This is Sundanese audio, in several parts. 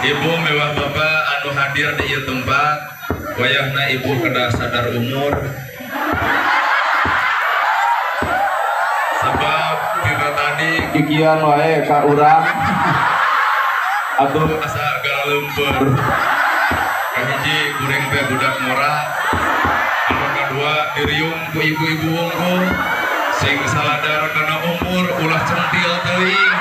Ibu mewah bapak anu hadir di ieu tempat, wayahna ibu kedah sadar umur. Sebab kita tadi kikian wae ka urang atuh asa galaleumpeur. Kahiji kuring teh budak ngora, anu kadua diriung ku ibu-ibu wungkul sing saladar kana umur ulah centil teuing.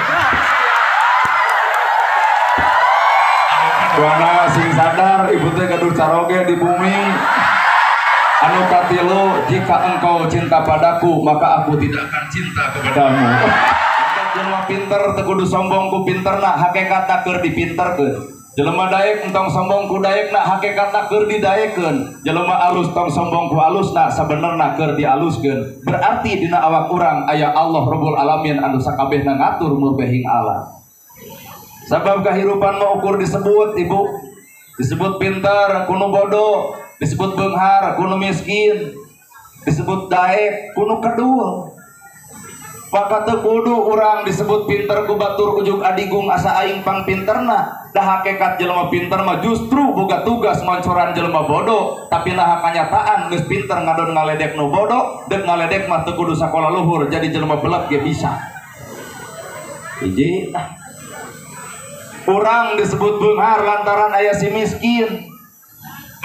Anu sing sadar ibu teh gaduh caroge di bumi. Anu katilu, jika engkau cinta padaku maka aku tidak akan cinta kepadamu. Jelema pinter teu kudu sombong ku pinterna, hakikatna keur dipinterkeun. Jelema daek entong sombong ku daekna, hakikatna keur didaekeun. Jelema alus tong sombong ku alusna, sabenerna keur dialuskeun. Berarti dina awak urang aya Allah Rabbul Alamin anu sakabehna ngatur murbehing alam. Sabab kahirupan mah ukur disebut ibu, disebut pintar kuno bodoh, disebut beunghar kuno miskin, disebut daek kuno kedul. Maka teu kudu urang disebut pinter ku batur ujug adigung asa aing pang pinterna. Dah hakikat jelema pinter mah justru boga tugas mancoran jelema bodoh, tapi nah kanyataan geus pinter ngadon ngaledek nu bodoh, deuk ngaledek mah teu kudu sakola luhur jadi jelema belet ge bisa. Hiji tah. Urang disebut beunghar lantaran aya si miskin.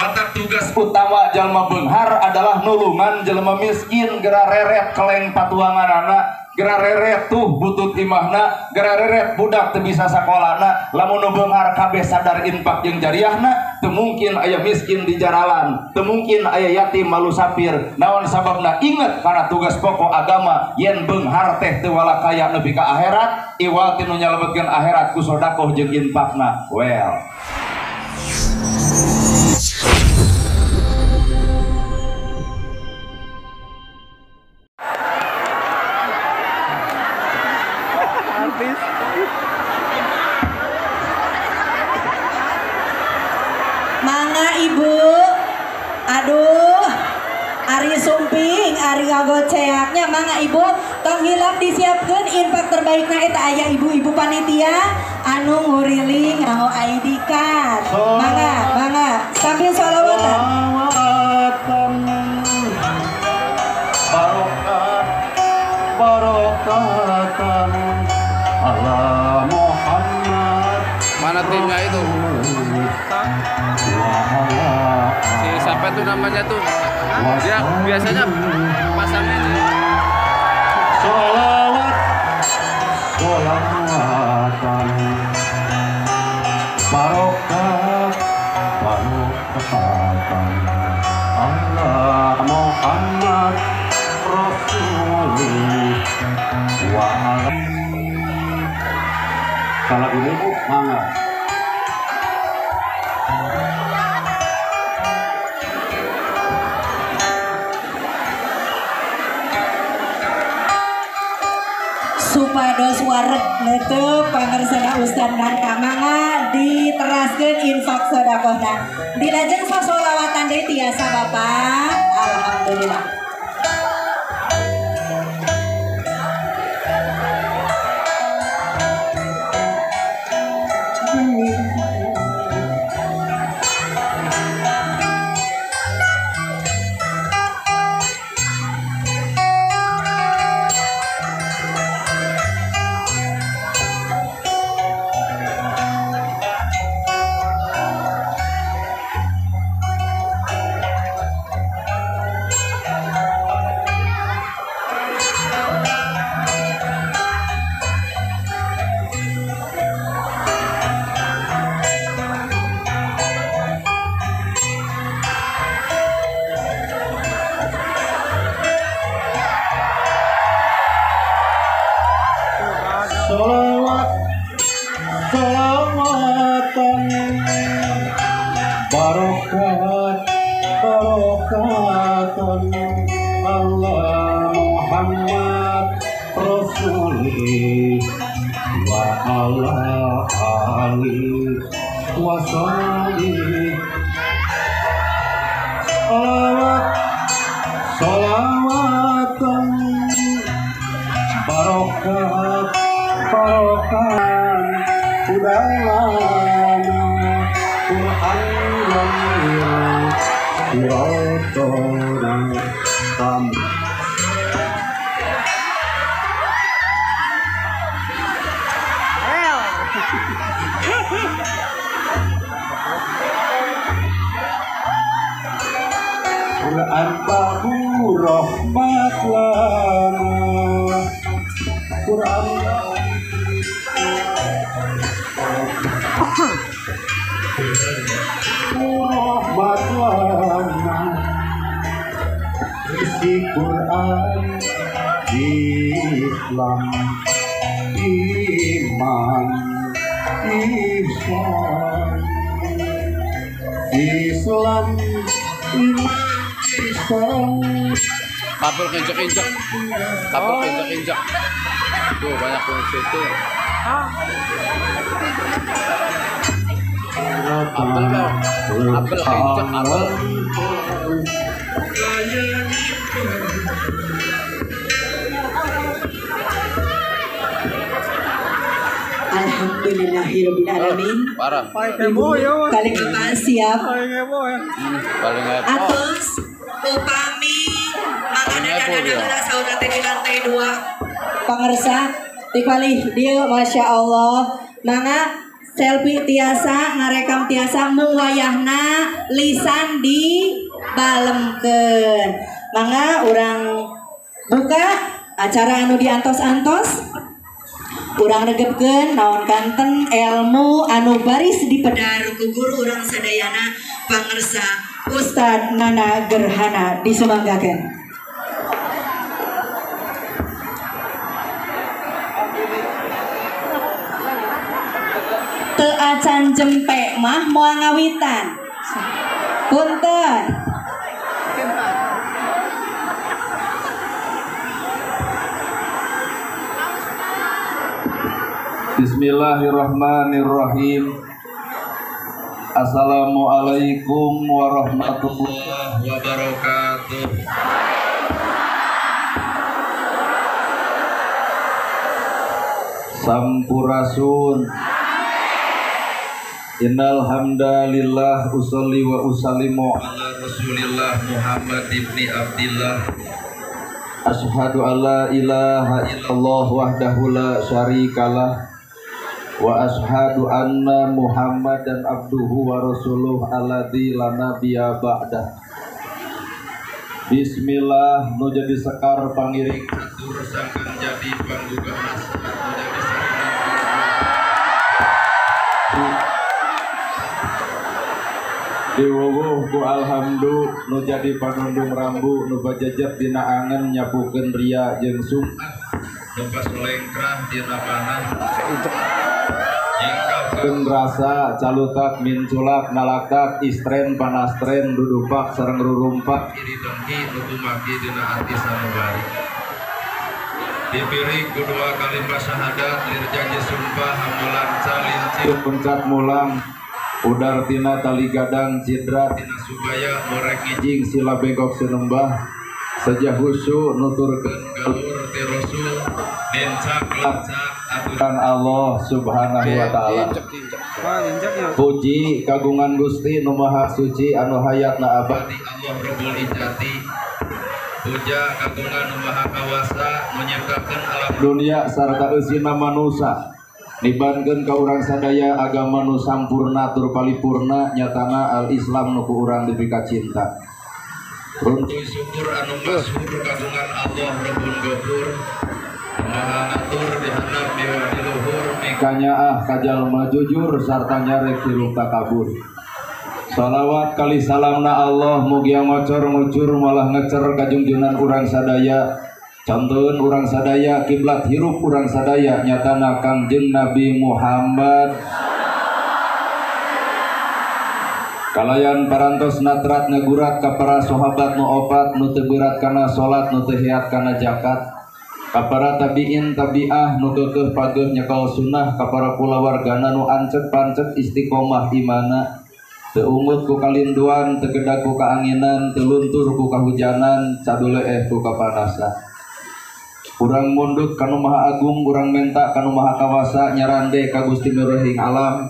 Mata tugas utama jelema beunghar adalah nulungan jelema miskin, gera reret keleng patuanganana, gera reret tuh butut imahna, gera reret budak teu bisa sakolana. Lamun nu beunghar kabeh sadar infak jeung jariahna, teu mungkin aya miskin di jaralan, teu mungkin aya yatim malu sapir. Naon sababna? Inget kana tugas pokok agama yen beunghar teh teu walakaya nepi ka akhirat, iwal tinu nyalametkeun akhirat ku sedekah jeung infakna. Well, mangga ibu, aduh, ari sumping, ari ngagoceaknya, mangga ibu, tong hilap disiapkan infak terbaikna eta aya ibu-ibu panitia anu nguriling nganggo ID card. Mangga, mangga, sambil sholawatan. Barokat, barokatan ala Muhammad. Mana timnya itu? Si siapa tuh namanya tuh? Dia biasanya pasangnya ini. Sholawat, sholawatan, barokat, barokatan ala Muhammad Rasulullah wa ala. Kalau ini bu, mangga. Supados wareg neuteuk pangersana Ustaz Nangka, mangga diteraskeun infak sedekahna. Dilajeng sasolawatan deui tiasa Bapak. Alhamdulillah. Sholawat, sholawatan, barokat, barokatan Allah Muhammad Rasulullah wa ala alihi wa sahbihi. Sholawat, sholawatan, barokat, barokatan, udah lama. Sirotona tam. Quran babu rahmat lana, Quran rahmat lana, isi Quran Islam iman ihsan, Islam iman ihsan. Kapal injak-injak, kapal injak-injak. Tuh banyak yang situ. Apel kau, apel injak apel. Alhamdulillahirabbil alamin. Parah. Kali kita siap. Paling heboh. Atos upami mangga saudara teh di lantai 2. Pangersa tikalih dieu Masya Allah. Mangga selfie tiasa ngarekam tiasa mung wayahna lisan di balemkeun. Mangga urang buka acara anu diantos-antos. Urang regepkeun naon kanten ilmu anu baris dipedar ku guru urang sadayana pangersa Ustad Nana Gerhana disumanggakeun. Teu acan jempe mah moal ngawitan. Punten. Bismillahirrahmanirrahim. Assalamualaikum warahmatullahi wabarakatuh. Sampurasun. Innal hamdalillah usolli wa usallimu ala Rasulillah Muhammad ibni Abdillah. Asyhadu alla ilaha illallah wahdahu la syarikalah wa asyhadu anna Muhammadan abduhu wa rasuluh alladzi la nabiyya ba'dah. Bismillah nu jadi sekar pangiring atur sangkan jadi panggugah nasihat nu jadi sarana diwuwuh ku alhamdu nu jadi panundung rambu nu bajajab dina angen nyapukeun ria jeung sum'ah nu pasolengkrah dina panah nyingkapkeun rasa calutak minculak nalaktak istren panastren dudupak sareng rurumpak iri dengki nu tumaki dina ati sanubari dipirig ku dua kalimat syahadat lir janji sumpah hamulan calinci puncak mulang udar tina tali gadang cidra tina subaya morek ngijing sila bengkok sinembah sejah husu nuturkeun galur ti rasul nincak lancak aturan Allah subhanahu wa ta'ala. Puji kagungan Gusti nu maha suci anu hayatna abadi Allah Rabbul Izzati. Puja kagungan nu maha kawasa nu nyiptakeun alam dunia sarta eusina manusa. Nibankeun ka urang sadaya agama nu sampurna tur palipurna nyatana al-Islam nu ku urang dipika cinta. Runtuy syukur anu masyhur kagungan Allah Rabbul Ghafur. Maha ngatur di handap dewa di luhur mikanyaah ka jalma jujur sarta nyarek hirup takabur. Salawat kali salamna Allah mugia ngocor ngucur malah ngecer kajungjunan urang sadaya. Contohun urang sadaya kiblat hirup urang sadaya nyatana Kangjeng Nabi Muhammad. Kalayan parantos natrat ngagurat ka para sahabat nu opat nu teu berat kana salat nu teu heat kana zakat. Ka para tabiin tabiah nu keukeuh pageuh nyekel sunnah ka para kulawargana nu ancet pancet istiqomah imana. Teu ungut ku kalinduan teu gedag ku kaanginan teu luntur ku kahujanan caduleeh ku kapanasan. Urang mundut kanu Maha Agung, urang menta kanu Maha Kawasa, nyarande ka Gusti Mirehing alam.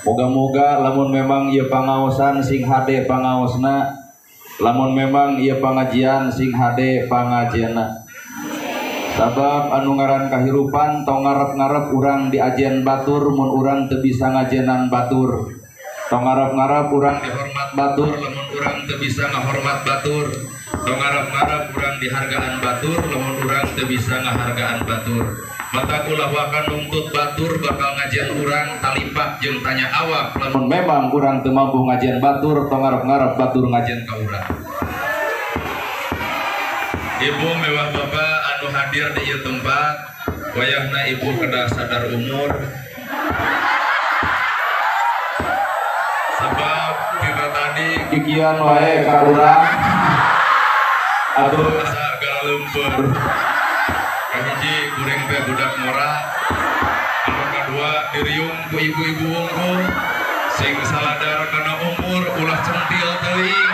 Moga-moga lamun memang ieu pangaosan sing hade pangaosna, Lamun memang ieu pangajian sing hade pangajianna. Sabab anu ngaran kahirupan tong ngarep-ngarep urang diajian batur mun urang teu bisa ngajenan batur. Tong ngarep-ngarep urang dihormat batur lamun urang teu bisa ngahormat batur. Tong ngarep-ngarep urang dihargaan batur lamun urang teu bisa ngahargaan batur. Mata ulah wakan nuntut batur bakal ngajian urang talipak jeung tanya awak lamun memang urang teu mampu ngajian batur tong ngarep-ngarep batur ngajian ka urang. Ibu mewah bapak anu hadir di ieu tempat, wayahna ibu kedah sadar umur. Sebab kita tadi kikian wae ka urang atuh asa galaleumpeur. Kahiji kuring teh budak ngora, anu kadua diriung ku ibu-ibu wungkul sing saladar kana umur ulah centil teuing.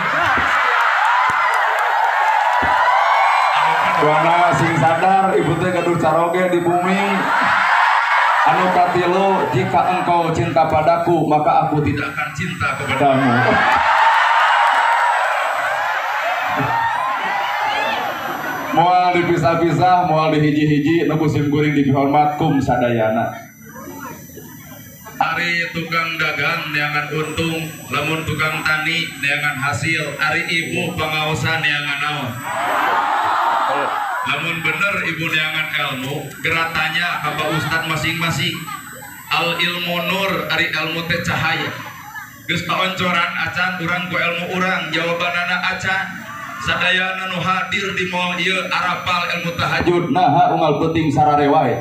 Wana sing sadar ibu teh gaduh caroge di bumi. Anu katilu, jika engkau cinta padaku maka aku tidak akan cinta kepadamu. Moal dipisah-pisah, moal dihiji-hiji, nu sim kuring dipihormat kum sadayana. Ari tukang dagang neangan untung, lamun tukang tani neangan hasil, ari ibu pangaosan neangan naon. Lamun bener ibu neangan ilmu, gerak tanya ka Pak Ustad masing-masing. Al ilmu nur, ari ilmu teh cahaya. Geus kaoncoran acan urang ku ilmu urang, jawabanana acan. Sadayana nu hadir di mall ieu arapal ilmu tahajud, naha unggal peuting sarare wae.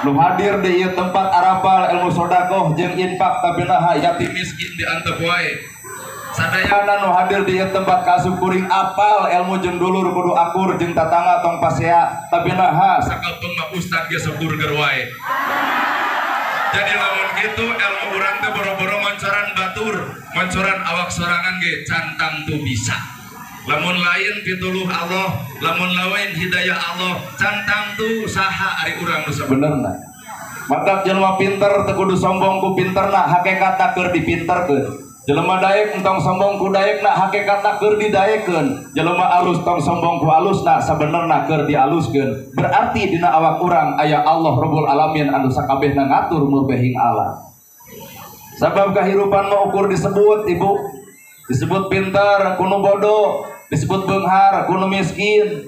Nu hadir di ieu tempat arapal ilmu sodakoh jeung infak tapi naha yatim miskin diantep wae. Sadayana nu hadir di ieu tempat kasup kuring apal ilmu jeung dulur kudu akur jeung tatangga tong pasea tapi naha sakapeung mah ustad ge sepur ger wae. Jadi lamun kitu ilmu urang teh boro-boro moncoran batur, moncoran awak sorangan ge can tangtu bisa. Lamun lain pituluh Allah, lamun lain hidayah Allah, can tangtu saha ari urang nu sabenerna. Matak jelema pinter teu kudu sombong ku pinterna, hakikatna keur dipinterkeun. Jelema daek entong sombong ku daekna, hakikatna keur didaekeun. Jelema alus tong sombong ku alusna, sabenerna keur dialuskeun. Berarti dina awak urang aya Allah Rabbul Alamin anu sakabehna ngatur murbehing alam. Sabab kahirupan mah ukur disebut ibu, disebut pinter kuno bodoh, disebut beunghar kuno miskin,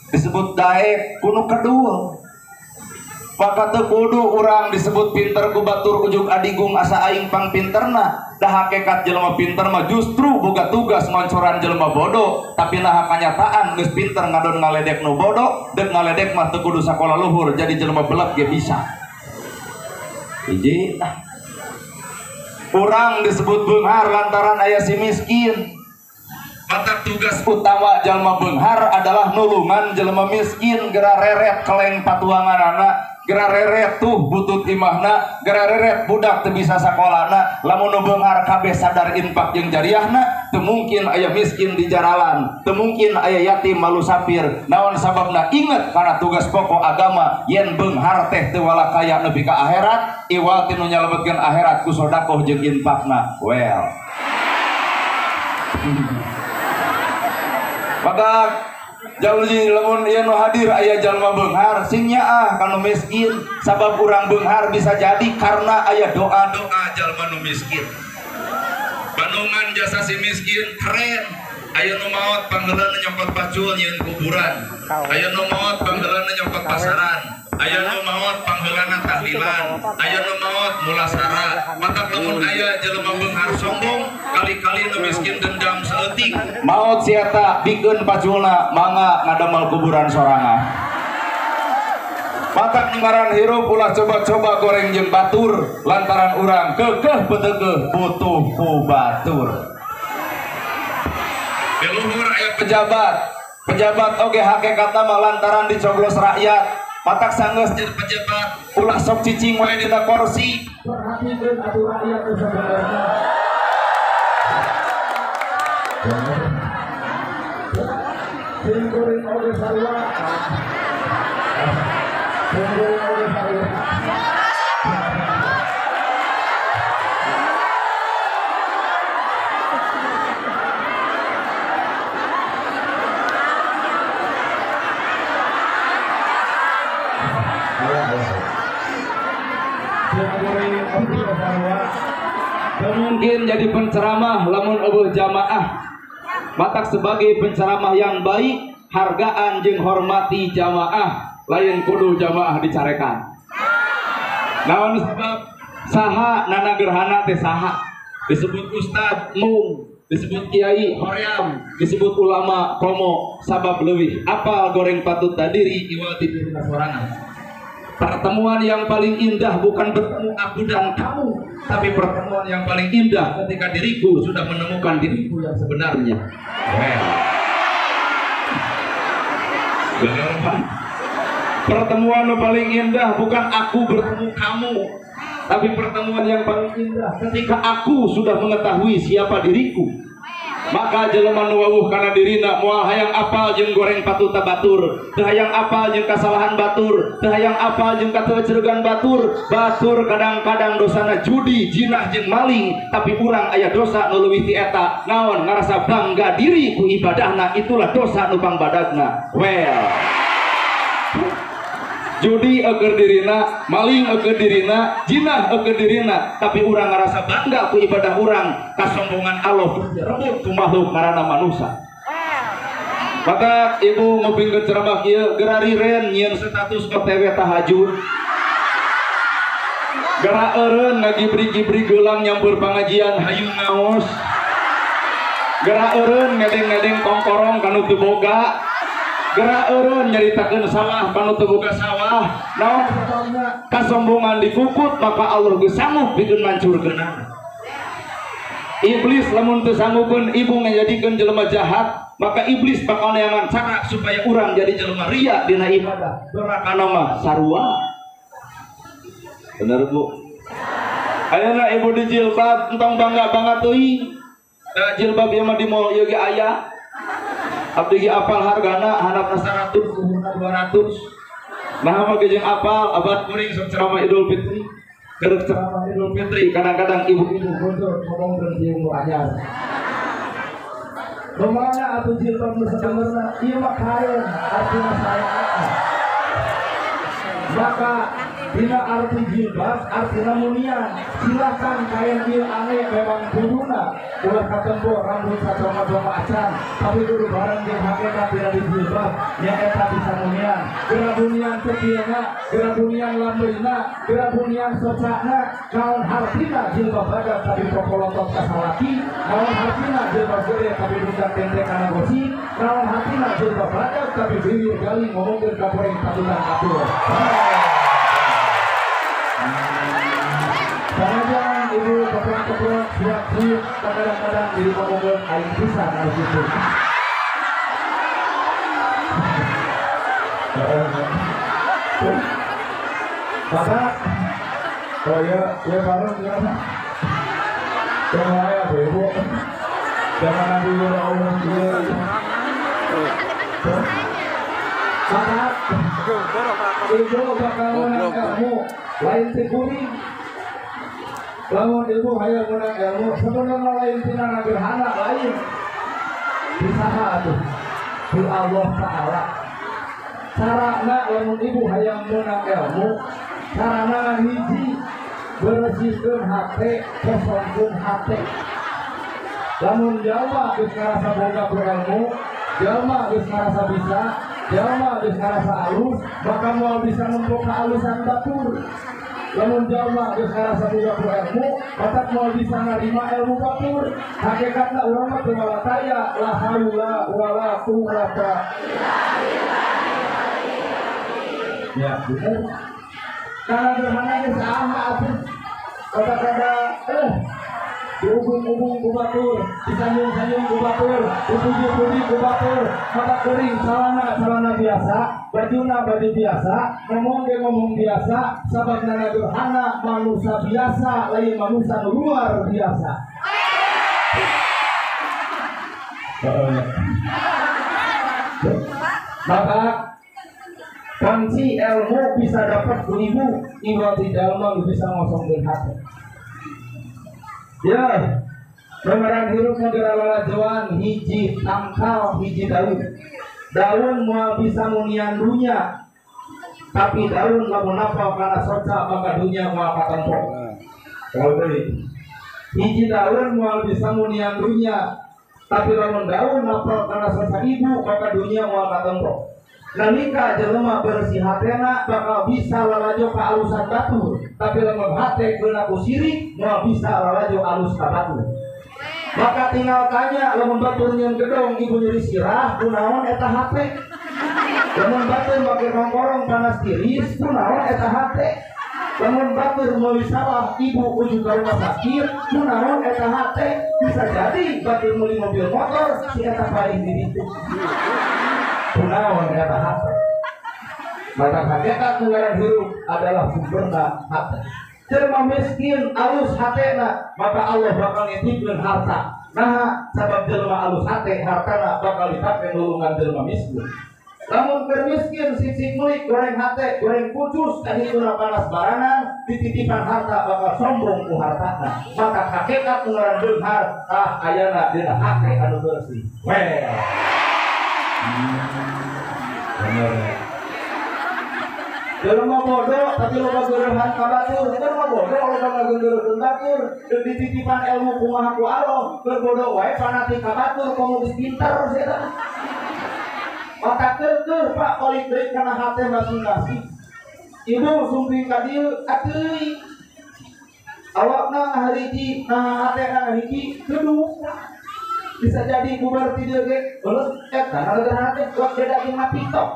disebut daek kuno kedul. Maka teu kudu urang disebut pinter ku batur ujug adigung asa aing pang pinterna. Dah hakikat jelema pinter mah justru boga tugas moncoran jelema bodoh, tapi nah kanyataan geus pinter ngadon ngaledek nu bodoh, deuk ngaledek mah teu kudu sakola luhur jadi jelema belet ge bisa. Hiji tah. Urang disebut beunghar lantaran aya si miskin. Mata tugas utama jelema beunghar adalah nulungan jelema miskin, geura reret keleng patuanganana, geura reret tuh butut imahna, geura reret budak teu bisa sakolana. Lamun nu beunghar kabeh sadar infak jeung jariahna, teu mungkin aya miskin di jaralan, teu mungkin aya yatim malu sapir. Naon sababna? Inget kana tugas pokok agama yen beunghar teh teu walakaya nepi ka akhirat, iwal ti nu nyalametkeun akhirat ku sodakoh jeung infakna. Well. Maka jalmi lamun ieu nu hadir aya jalma beunghar sing nyaah ka nu miskin, sabab urang beunghar bisa jadi karena aya doa-doa jalma nu miskin. Bandungan jasa si miskin keren. Aya nu maot pangheulana nyokot pacul nyieun kuburan, aya nu maot pangheulana nyokot pasaran, aya nu maot pangheulana tahlilan, aya nu maot mulasara. Maka lamun aya jelema beunghar sombong, kali-kali nu miskin dendam saeutik. Maot si eta bikeun paculna mangga ngadamel kuburan sorangan. Matak ngaran hirup ulah coba-coba goreng jeung batur lantaran urang keukeuh petegeuh butuh ku batur. Di luhur aya pejabat, pejabat oge hakikatna mah lantaran dicoblos rakyat. Matak sanggeus jadi pejabat ulah sok cicing wae dina kursi. Perhatikeun atuh rakyat nu sabenerna. Sing goreng oge sarua. Sing goreng oge sarua. Mungkin jadi penceramah lamun eueuh jamaah. Matak sebagai penceramah yang baik, hargaan jeung hormati jamaah, lain kudu jamaah dicarekan. Naon sebab saha nana gerhana teh saha? Disebut ustad mung, disebut kiai hoream, disebut ulama komo, sabab leuwih apal goreng patut tadiri iwal ti dirina sorangan. Pertemuan yang paling indah bukan bertemu aku dan kamu, tapi pertemuan yang paling indah ketika diriku sudah menemukan diriku yang sebenarnya. Well. Benar, Pak? Pertemuan yang paling indah bukan aku bertemu kamu, tapi pertemuan yang paling indah ketika aku sudah mengetahui siapa diriku. Maka jelema nu wawuh kana dirina moal hayang apal jeung goreng patuta batur, teu hayang apal jeung kasalahan batur, teu hayang apal jeung kateuceureugan batur. Batur kadang-kadang dosana judi, jinah jeung maling, tapi urang aya dosa nu leuwih ti eta. Naon? Ngarasa bangga diri ku ibadahna, itulah dosa nu pangbadagna. Well. Judi eueur dirina, maling eueur dirina, jinah eueur dirina, tapi urang ngarasa bangga ku ibadah urang, kasombongan Allah rebut ku makhluk ngaranna manusia. Maka ibu ngupingkeun ceramah kieu geura riren nyieun status OTW tahajud. Geura eureun ngagibri-gibri geulang nyampur pangajian hayu ngaos. Geura eureun ngedeng-ngedeng kongkorong kanu teu boga. Gerak eureun nyaritakeun sawah kanu teu boga sawah. Naon sababna? Kasombongan dikukut maka Allah geus sanggup pikeun mancurkeunana. Iblis lamun teu sanggupeun ibu ngajadikeun jelema jahat, maka iblis bakal neangan cara supaya urang jadi jelema ria dina ibadah. Dorakana mah sarua. Bener Bu? Ayeuna ibu di jilbab entong bangga-bangga teuing. Da jilbab ieu mah di mall ieu ge aya. Abdi ge apal hargana handapna 100, luhurna 200. Nah mah ge jeung apal abad kuring sok ceramah Idul Fitri. Keur ceramah Idul Fitri kadang-kadang ibu-ibu gondol ngomongkeun ieu nu anyar. Kumaha atuh jilbab nu sabenerna? Ieu mah kaen artina sareat. Maka dina arti jilbab artina munian. Silakan kaen ieu aneh memang kuduna ulah katempo rambut sacoma-coma acan, tapi kudu bareng jeung hakikat dina di jilbab nyaeta bisa munian. Geura bunian cepiena, geura bunian lambeuna, geura bunian socana. Naon hartina jilbab badag tapi popolotot ka salaki, naon hartina jilbab gede tapi budak tente kana gosip, naon hartina jilbab badag tapi bibir gali ngomongkeun ka goreng patutan katur. Sanajan ibu keprok-keprok suap-suap kadang-kadang diri ngomongkeun aing pisan anu kitu. Bapak, oh ya, ya bareng gimana? Jangan aya tuh ibu. Jangan nanti Allah ieu. Bapak, ibu bakal menang ilmu, lain ti kuring. Lamun ibu hayang menang ilmu, sebenarnya lain tina gerhana lain. Di saha atuh? Di Allah Ta'ala. Carana lamun ibu hayang menang ilmu, carana hiji bersihkeun hate, kosongkeun hate. Lamun jalma geus ngarasa boga ku ilmu, jalma geus ngarasa bisa, jalma geus ngarasa alus, maka moal bisa nempo kaalusan batur. Lamun jalma geus ngarasa boga ku ilmu, batak moal bisa narima ilmu batur. Hakikatna urang mah teu malataya, la haula wala quwata. Ya, bener. Karena gerhana geus saha atuh. Kata-kata diubung-ubung ku batur, disanjung-sanjung ku batur, dipuji-puji ku batur, mata kering celana biasa, bajuna baju biasa, ngomong ge ngomong biasa, sababna gerhana manusia biasa, lain manusia nu luar biasa. Maka kunci ilmu bisa dapat ku ibu, ibu tidak mau bisa ngosongkeun hati. Ya, pemeran hirup negara lalajoan hiji tangkal hiji daun. Daun moal bisa munian dunya. Tapi daun lamun napal kana soca maka dunya moal katempo. Kalau deui hiji daun moal bisa munian dunya, tapi lamun daun napal kana soca ibu maka dunya moal katempo. Nalika jelema bersih hatena bakal bisa lalajo ka alusan batur, tapi lamun hate geuna ku sirik moal bisa lalajo alus ka batur. Maka tinggal tanya lamun batur nyeun gedong ibu nyeri sirah kunaon eta hate. Lamun batur make kongkorong panas tiris kunaon eta hate. Lamun batur meuli sawah ibu ujung ka rumah sakit kunaon eta hate. Bisa jadi batur meuli mobil motor si eta paling di ditu. Kunaon eta hate. Maka hakikat ngaran hirup adalah sumberna hate. Jelema miskin alus hatena maka Allah bakal nitipkeun harta. Nah, sabab jelema alus hate hartana bakal dipake nulungan jelema miskin. Lamun keur miskin sisik meuli goreng hate, goreng pucus kadituna panas barangan, dititipan harta bakal sombong ku hartana. Maka hakikat ngaran beunghar tah ayana dina hate anu bersih. Well. Bener. Jelema bodoh tapi loba geurehan ka batur, jelema bodoh loba ngageureun batur, deuk dititipan ilmu kumaha ku Allah, keur bodoh wae fanatik ka batur komo geus pinter sia eta. Maka keur Pak balik deui kana hate masing-masing. Ibu sumping ka dieu atuy. Awakna ngahariji, nah hatena ngahiji kedua. Bisa jadi bubar ti dieu ge, beuleuh eta ngageureuhan hate kuat beda jeung TikTok.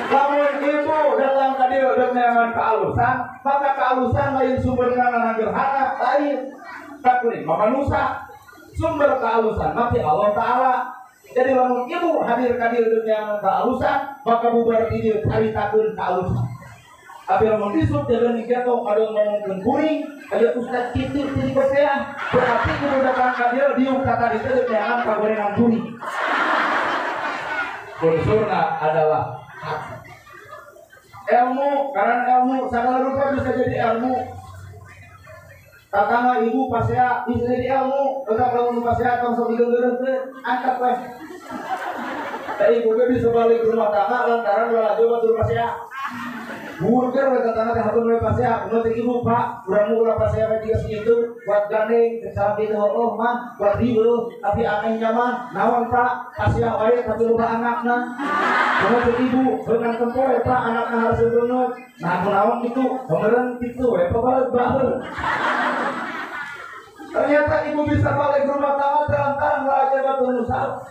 Lamun ibu datang ka dieu deuk neangan kaalusan, maka kaalusan lain sumberna ngagerhana, lain. Kakuring mah manusa. Sumber kaalusan mah ti Allah Ta'ala. Jadi lamun ibu hadir ka dieu deuk neangan kaalusan, maka bubar ti dieu caritakeun kaalusan. Tapi lamun disuk jalan digetong ada ngomongkeun kuring, aya ustaz kitu ti koseah, berarti ibu datang ka dieu diuk kata ditu deuk neangan kagorengan kuring. Unsurna adalah hati. Ilmu, karena ilmu segala rupa bisa jadi ilmu. Tatangga ibu pasea bisa jadi ilmu. Tetap lamun pasea tong sok digeunggeureukeun, angkat weh. Da ibu ge bisa balik rumah tangga lantaran lalajo batur pasea. Burger we tatangga teh hatur we pasea, kumaha teh ibu Pak, urang ulah pasea we jiga sakitu, buat gandeng teh salah kitu heueuh mah, buat riweuh, tapi aneh nyaman, naon Pak, pasea wae tapi loba anakna. Kumaha teh ibu, beunang tempo we Pak, anakna harus beungeut. Nah kunaon kitu, beureun kitu we pabaleg baheul. Ternyata ibu bisa balik rumah tangga lantaran lalajo batur nu salah.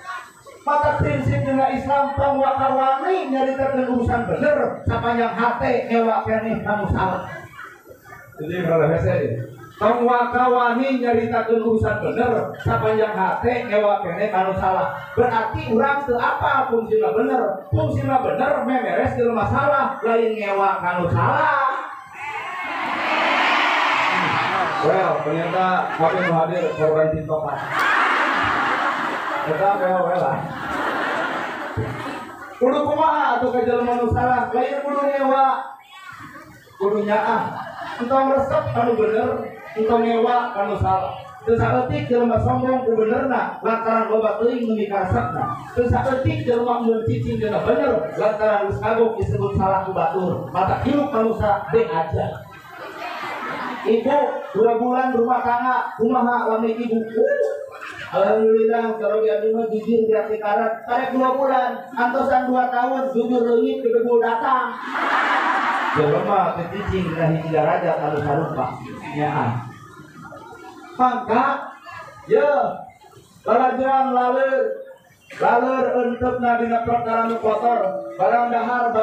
Maka prinsip dina Islam tong wakawani nyaritakeun urusan bener sapanjang hate ngewa keneh ka nu salah. Jadi kalau hese tong wakawani nyaritakeun urusan bener sapanjang hate ngewa keneh ka nu salah. Berarti urang teu apa fungsina bener. Fungsina bener memeres jelema salah lain ngewa ka nu salah. Well, ternyata kami hadir korban tintokan. Eta well lah. Kudu kumaha atuh ka jelema nu salah, lain kudu ngewa. Kudu nyaah. Entong resep kanu bener, entong ngewa kanu salah. Teu saeutik jelema sombong ku benerna lantaran loba teuing nu mikaresepna. Teu saeutik jelema mun cicing dina bener lantaran geus kagok disebut salah ku batur. Mata hirup manusa be aja. Ibu 2 bulan rumah tangga kumaha lami ibu. Alhamdulillah kalau dia mah jujur di hati karat. Karek 2 bulan, antosan 2 tahun jujur leungit kedebul datang. Jelema teh cicing dina hiji darajat anu sarupa. Nyaah. Mangka ye lalajoan laleur laleur enteupna dina perkara nu kotor, barang dahar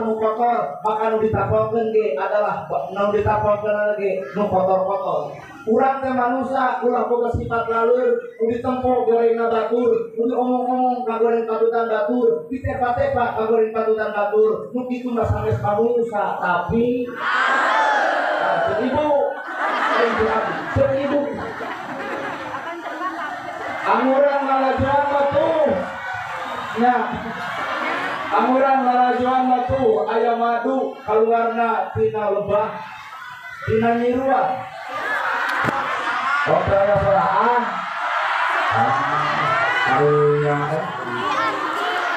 nu kotor, maka nu ditapalkeun ge adalah nu ditapalkeun ge nu kotor-kotor. Urang teh manusa ulah boga sifat laleur, nu ditempo gorengna batur, nu diomong-omong ka goreng patutan batur, ditepa-tepa ka goreng patutan batur, nu kitu mah sanes manusa tapi nah, ibu ibu anguran lalajoan batu nya anguran lalajoan batu aya madu kaluarna tina lebah tina nyiruan. Oh, aya soraan. Karunya.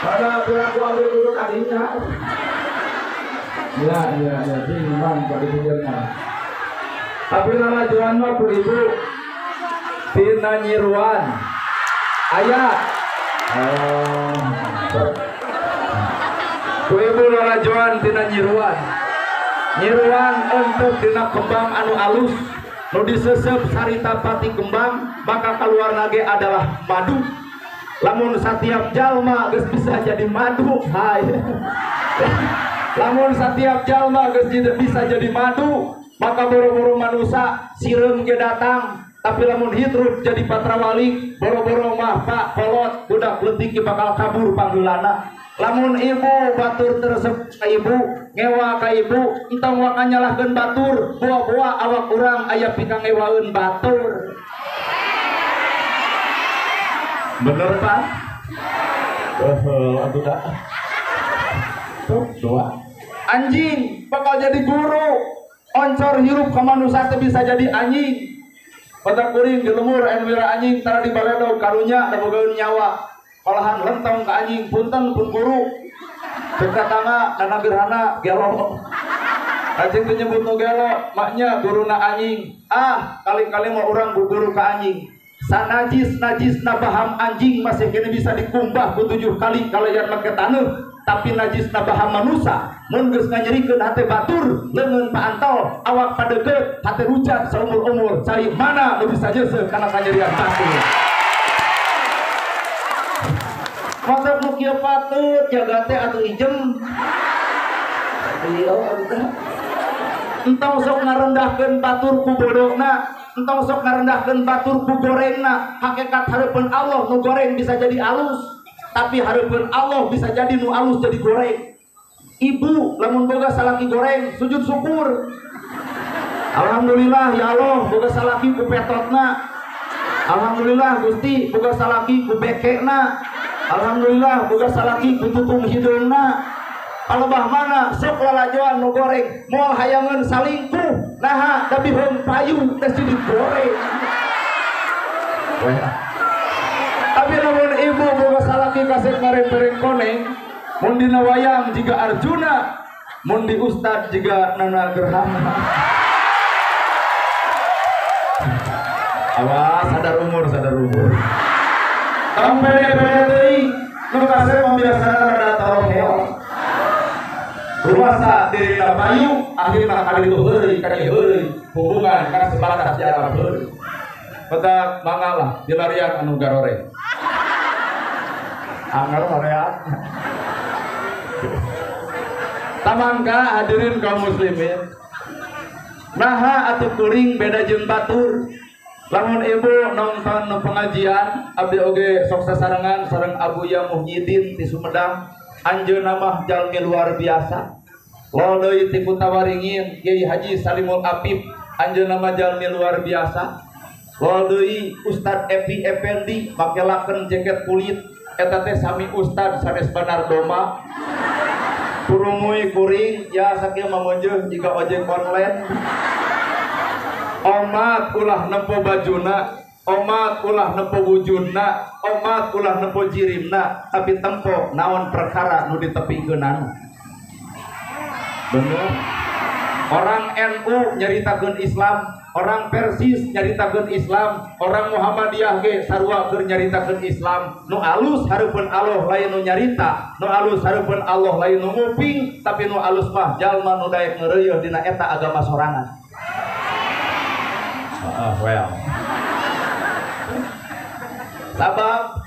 Pada aku ambil dulu kadinya. Ya, ya, ya, memang pada pinggirnya. Tapi lalajoan mah ku ibu tina nyiruan. Aya. Oh. Ku ibu lalajoan tina nyiruan. Nyiruan untuk dina kembang anu alus. Nu disesep sarita pati kembang, maka keluar nage adalah madu. Lamun setiap jalma geus bisa jadi madu. Hai. Lamun setiap jalma geus bisa jadi madu, maka boro-boro manusia sireum ge datang. Tapi lamun hitrup jadi patrawali, boro-boro mah pak kolot budak leutik bakal kabur panggeulana. Lamun ibu batur teresep ka ibu, ngewa ka ibu, entong waka nyalahkeun batur, boa-boa awak urang aya pikangewaeun batur. Bener Pak? Atuh dah. Tuh, dua. Anjing bakal jadi guru. Oncor hirup ka manusia teh bisa jadi anjing. Batak kuring di lemur anu wira anjing tara di baledog karunya da bogaeun nyawa. Olahan lentong ka anjing punten pun guru. Cek tatangga dana gerhana gelo. Anjing teh nyebut nu gelo, maknya guruna anjing. Ah, kali-kali mau urang guru ka anjing. Sanajis najis nabaham anjing masih kini bisa dikumbah ku 7 kali kalayan make taneuh. Tapi najis nabaham manusia mun geus nganyerikeun hate batur leungeun paantol awak padeukeut hate rujat saumur-umur cai mana nu bisa nyeuseuh kana kanyerian batur. Mantap nu kieu patut jaga teh atuh ijem. Iya atuh. Entong sok ngarendahkeun batur ku bodona, entong sok ngarendahkeun batur ku gorengna. Hakikat hareupeun Allah nu goreng bisa jadi alus, tapi hareupeun Allah bisa jadi nu alus jadi goreng. Ibu lamun boga salaki goreng sujud syukur. Alhamdulillah ya Allah boga salaki ku petotna. Alhamdulillah Gusti boga salaki ku bekekna. Alhamdulillah boga salaki ku tutung hideungna. Palebah mana sok lalajoan nu goreng moal hayangeun salingkuh naha da biheung payu teh jadi goreng. Tapi lamun ibu boga salaki kasep ngarempereng koneng, mun dina wayang jiga Arjuna, mun di ustad jiga Nana Gerhana. Awas sadar umur, sadar umur. Tong pede-pede teuing nu kasep mah biasana rada toroheo. Rumasa dirina payu akhirna kali itu heureuy ka dieu heureuy hubungan kana sebatas di alam heureuy. Petak mangalah dilarian anu garoreng. Anggar hoream. Tamangka hadirin kaum muslimin. Naha atuh kuring beda jeung batur. Lamun ibu nonton pengajian abdi oge sok sasarengan sareng Abuya Muhyiddin di Sumedang. Anjeunna mah jalmi luar biasa. Lol deui ti Kutawaringin Kiai Haji Salimul Apip anjeunna mah jalmi luar biasa. Lol deui Ustad Epi Effendi make laken jaket kulit eta teh sami ustad sanes Banar Doma. Kurumui kuring ya sakieu mamonjeuh jiga ojek online. Omat ulah nempo bajuna, omat ulah nempo wujudna, omat ulah nempo jirimna, tapi tempo naon perkara nu ditepikeunana. Bener. Orang NU nyaritakeun Islam, orang Persis nyaritakeun Islam, orang Muhammadiyah ge sarua keur nyaritakeun Islam. Nu alus hareupeun Allah lain nu nyarita, nu alus hareupeun Allah lain nu nguping, tapi nu alus mah jalma nu daek ngeureuyeuh dina eta agama sorangan. Well. Sabab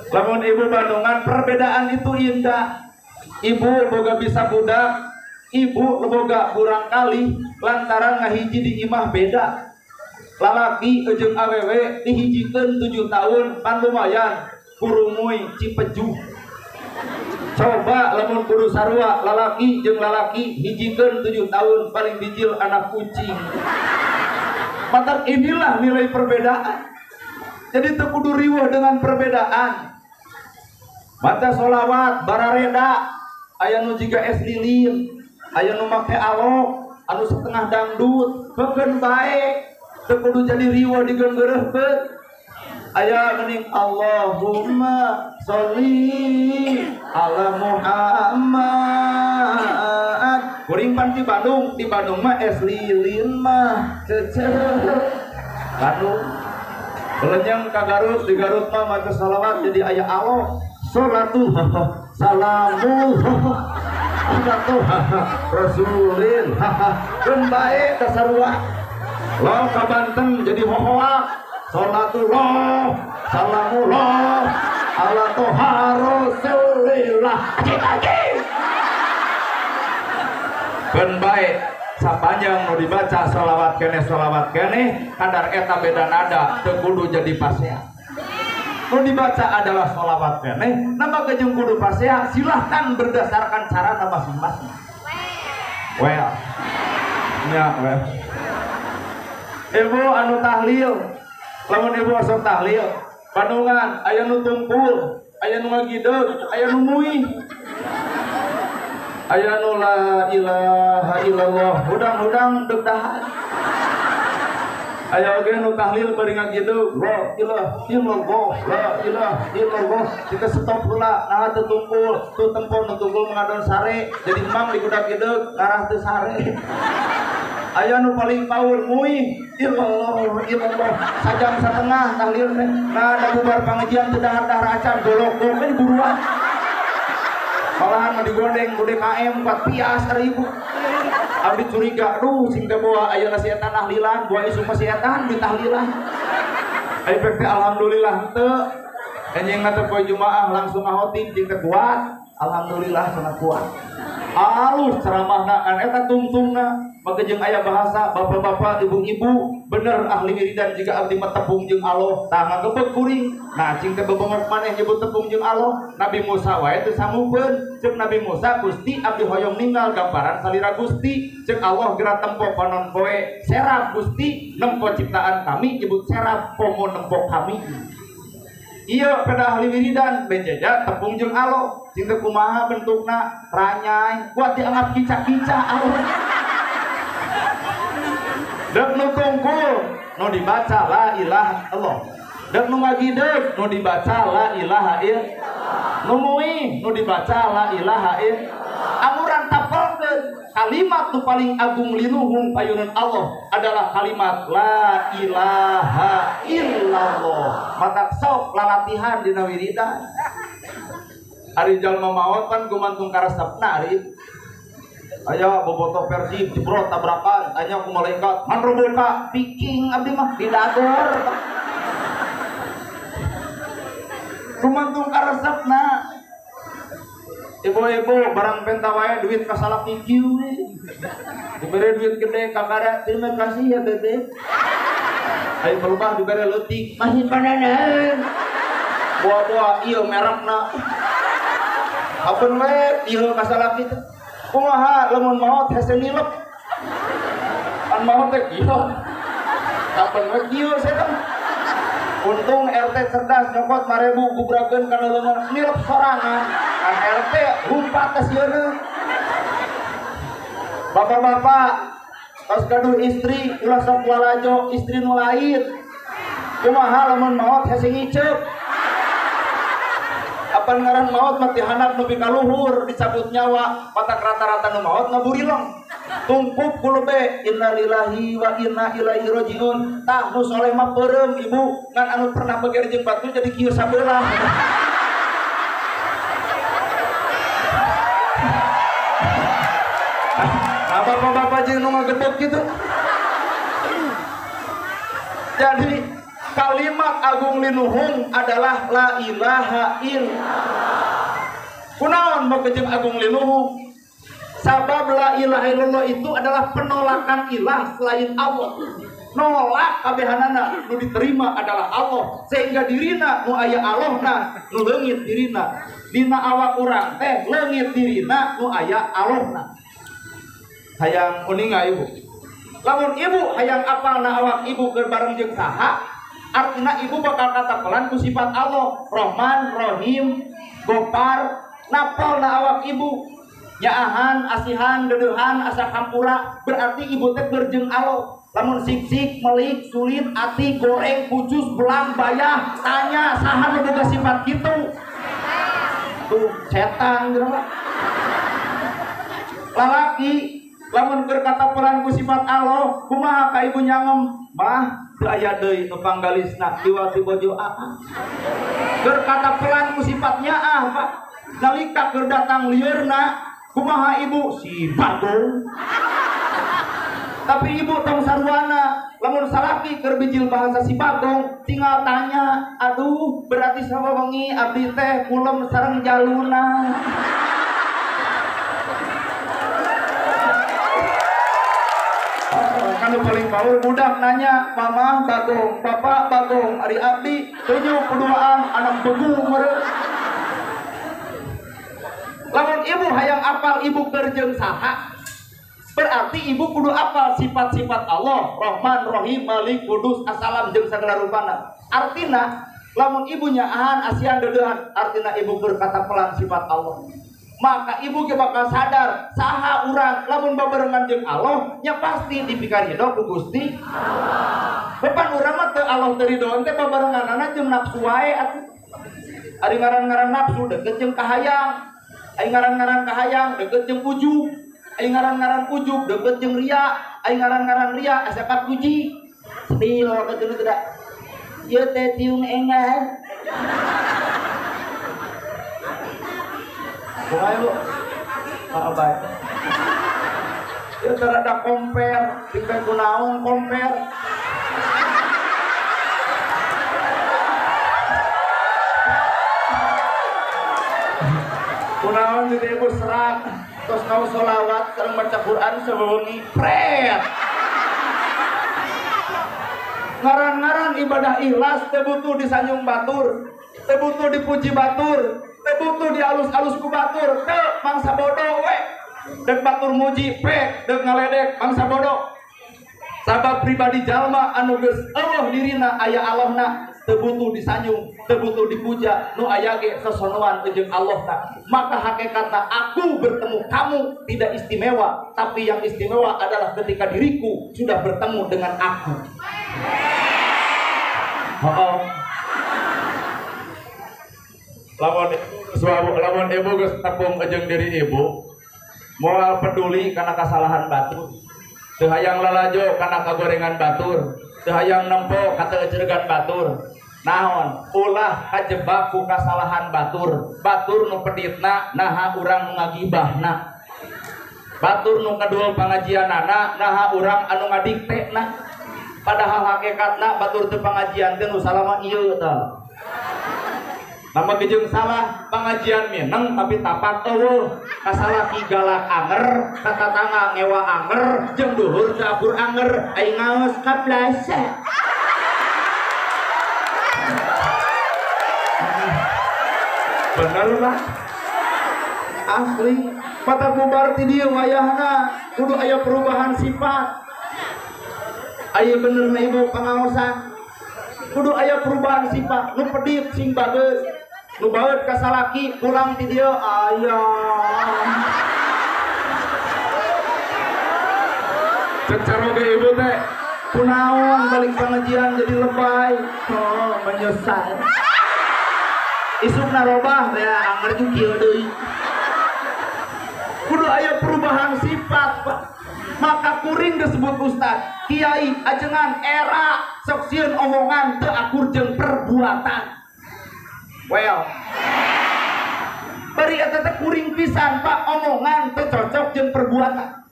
lamun ibu Bandungan perbedaan itu indah. Ibu boga bisa budak, ibu boga kurang kali lantaran ngahiji di imah beda. Lalaki jeung awewe dihijikeun 7 tahun pan lumayan kurumuy cipejuh. Coba lamun kudu sarua lalaki jeung lalaki hijikeun 7 tahun paling bijil anak kucing. Maka inilah nilai perbedaan. Jadi teu kudu riweuh dengan perbedaan. Baca sholawat barareda, aya nu jiga es lilin, aya nu make alok, anu setengah dangdut, beukeun bae, teu kudu jadi riweuh digeunggeureuhkeun. Aya geuning Allahumma sholli ala Muhammad. Kuring pan di Bandung mah es lilin mah cece. Bandung. Belenyang ka Garut, di Garut mah maca sholawat jadi aya Allah. Sholatu salamu satu rasulin keun bae tasarua. Lo ka Banten jadi hohoa. Salatullah salamullah ala toha rasulillah. Keun bae sapanjang nu dibaca sholawat keneh kadar eta beda nada teu kudu jadi pasea. Nu dibaca adalah sholawat keneh, nama kejeng kudu pasea, silahkan berdasarkan cara masing-masing. Well, ya well. Ibu anu tahlil, lamun ibu osok tahlil, Bandungan aya nu tungkul, aya nu ngagideug, aya nu muih, aya nu la ilaha illallah, hudang-hudang deuk dahar. Aya oge nu tahlil bari ngagideug, la ilaha illallah, la ilaha illallah. Kita stop heula, naha teu tungkul, teu tempo nu tungkul ngadon sare, jadi emang digudag-gideg ngarah teu sare. Aya nu paling paur muih, illallah illallah, sajam satengah tahlil teh. Nah da bubar pangajian teu dahar-dahar acan golok-golok we buruan. Malahan mah digondeng ku DKM 4 pias ari ibu. Abdi curiga, aduh sing teh boa ayeuna si eta tahlilan, boa isu mah si eta di tahlilan. Ari teh alhamdulillah henteu. Enjing teh poe Jumaah langsung ngahotib jeung teh kuat. Alhamdulillah sangat kuat. Alus ceramahna kan eta tungtungna. Maka jeung aya bahasa bapak-bapak, ibu-ibu bener ahli wiridan jika abdi mah tepung jeung Allah, tah ngagebeg kuring. Nah cing teh bebongok maneh nyebut tepung jeung Allah. Nabi Musa wae teu sanggupeun. Ceuk Nabi Musa, Gusti abdi hoyong ninggal gambaran salira Gusti. Ceuk Allah geura tempo panon poe serap Gusti, nempo ciptaan kami nyebut serap komo nempo kami. Iya pada ahli wiridan benjeja tepung jeung Allah. Cing teh kumaha bentukna ranyai kuat dianggap kica-kica Allah. Dek nu tungkul nu dibaca la ilaha illallah. Dek nu ngagideg nu dibaca la ilaha illallah. Nu muih nu dibaca la ilaha illallah. Anguran tapelkeun kalimat nu paling agung linuhung payunan Allah adalah kalimat la ilaha illallah. Matak sok lalatihan dina wiridan. Ari jalma maot pan gumantung karesepna ari. Aya bobotoh Persib jebrot tabrakan, tanya ku malaikat, "Man roboka?" Piking abdi mah di dagor. Gumantung karesepna. Ibu-ibu barang penta wae duit ka salaki kieu we. Dibere duit gede kakara, terima kasih ya bebe. Ayo berubah dibere leutik, masih pananan. Boa-boa ieu merekna. Apeun we ieu ka salaki teh. Kumaha lamun maot hese nilep. Pan maot teh kieu. Kapan we kieu setan. Untung RT cerdas nyokot 5000 gubrakeun kana leungeun nilep sorangan. Kan RT lumpat ka sieuna. Bapak-bapak tos gaduh istri ulah sok lalajo istri nu lain. Kumaha lamun maot hese ngiceup. Apan ngaran maot mati handap nepi ka luhur dicabut nyawa matak rata-rata nu maot ngaburileng tungkup kulube innalillahi wa inna ilaihi rajiun. Tah nu soleh mah peureum ibu ngan anu pernah beger jeung batu jadi kieu sabelah. Nah bapak-bapak jeung nu ngagedeg kitu. Jadi kalimat agung linuhung adalah la ilaha illallah. Kunaon mau kejeng agung linuhung? Sabab la ilaha illallah itu adalah penolakan ilah selain Allah. Nolak kabehanana nu diterima adalah Allah, sehingga dirina nu aya Allahna nu leungit dirina. Dina awak urang teh leungit dirina nu aya Allahna. Hayang uninga ibu. Lamun ibu hayang apalna awak ibu keur bareng jeung saha, artinya ibu bakal katapelan ku sifat Allah, Rahman, Rahim, Gopar, napalna awak ibu. Nyaahan, asihan, dedeuhan, asa hampura, berarti ibu teh keur jeung Allah. Lamun sik-sik, melik, sulit, ati, goreng, pucus, belang, bayah, tanya saha nu boga sifat kitu. Tuh setan geura mah. Lalaki lamun keur kataperan ku sifat Allah, kumaha ka ibu nyangem? Mah teu aya deui nu panggalisna iwal ti bojo aa. Keur kataperan ku sifat nyaah, Pak. Nalika keur datang lieurna, kumaha ibu? Si bagong. Tapi ibu tong sarwana, lamun salaki keur bijil bahasa si bagong, tinggal tanya, aduh berarti sawengi abdi teh kulem sareng jaluna. Kan paling baur budak nanya, mama bagong, bapak bagong, ari abdi tunjuk keduaan anak begu meureun. Lamun ibu hayang apal ibu keur jeung saha, berarti ibu kudu apal sifat-sifat Allah, Rahman, Rahim, Malik, Kudus, Assalam jeung sagala rupana. Artina lamun ibu nyaahan asihan dedeuhan, artina ibu keur katapelan sifat Allah. Maka ibu ge bakal sadar saha urang lamun babarengan jeung Allah nya pasti dipikarido ku Gusti Allah. Bepan urang mah teu Allah teu ridoan teh babarenganana jeung nafsu wae atuh. Ari ngaran-ngaran nafsu deket jeung kahayang. Ari ngaran-ngaran kahayang deket jeung ujub. Ari ngaran-ngaran ujub deket jeung ria. Ari ngaran-ngaran ria asa kapuji. Sedih loh dulu tidak. Ieu teh tiung enggal. Kumaha ibu? Maaf bae. Ieu teh rada komper, dipek kunaon komper. Kunaon jadi ibu serak, terus ngau sholawat, sareng baca Quran sawengi pret. Ngaran-ngaran ibadah ikhlas teu butuh disanjung batur, teu butuh dipuji batur, teu butuh dialus-alus ku batur, teu mangsa bodoh we. Dek batur muji pek, dek ngaledek mangsa bodoh. Sabab pribadi jalma anu geus eueuh dirina aya Allahna, teu butuh disanjung, teu butuh dipuja, nu aya ge sosonoan jeung Allahna. Maka hakikatna aku bertemu kamu tidak istimewa, tapi yang istimewa adalah ketika diriku sudah bertemu dengan aku. Heeh. Lamun ibu geus tepung jeung diri ibu, moal peduli kana kasalahan batur. Teu hayang lalajo kana kagorengan batur, teu hayang nempo ka teu eceregan batur. Naon ulah kajebak ku kasalahan batur. Batur nu peditna naha urang nu ngagibahna. Batur nu kadua pangajianana naha urang anu ngadiktekna. Padahal hakikatna batur teu pangajian teh nu salama ieu tah. Nama gejeng salah pengajian mineng tapi tapak eueuh. Kasalaki galak anger, katatangga ngewa anger, jeung duhur dapur anger, aing ngaos kaplasa. Bener lah. Asli mata bubar ti dieu wayahna kudu aya perubahan sifat. Aya bener na ibu pangaosan. Kudu aya perubahan sifat, nu pedit sing bageus. Nu baeut ka salaki pulang ti dieu aya. Cek caroge ibu teh kunaon balik pengajian jadi lebay. Oh, menyesal. Isukna robah ya anger jeung kieu deui. Kudu aya perubahan sifat, Pak. Maka kuring disebut ustad, kiai, ajengan, era, sok sieun omongan teu akur jeung perbuatan. Well, bari eta teh kuring pisan Pak, omongan teu cocok jeung perbuatan.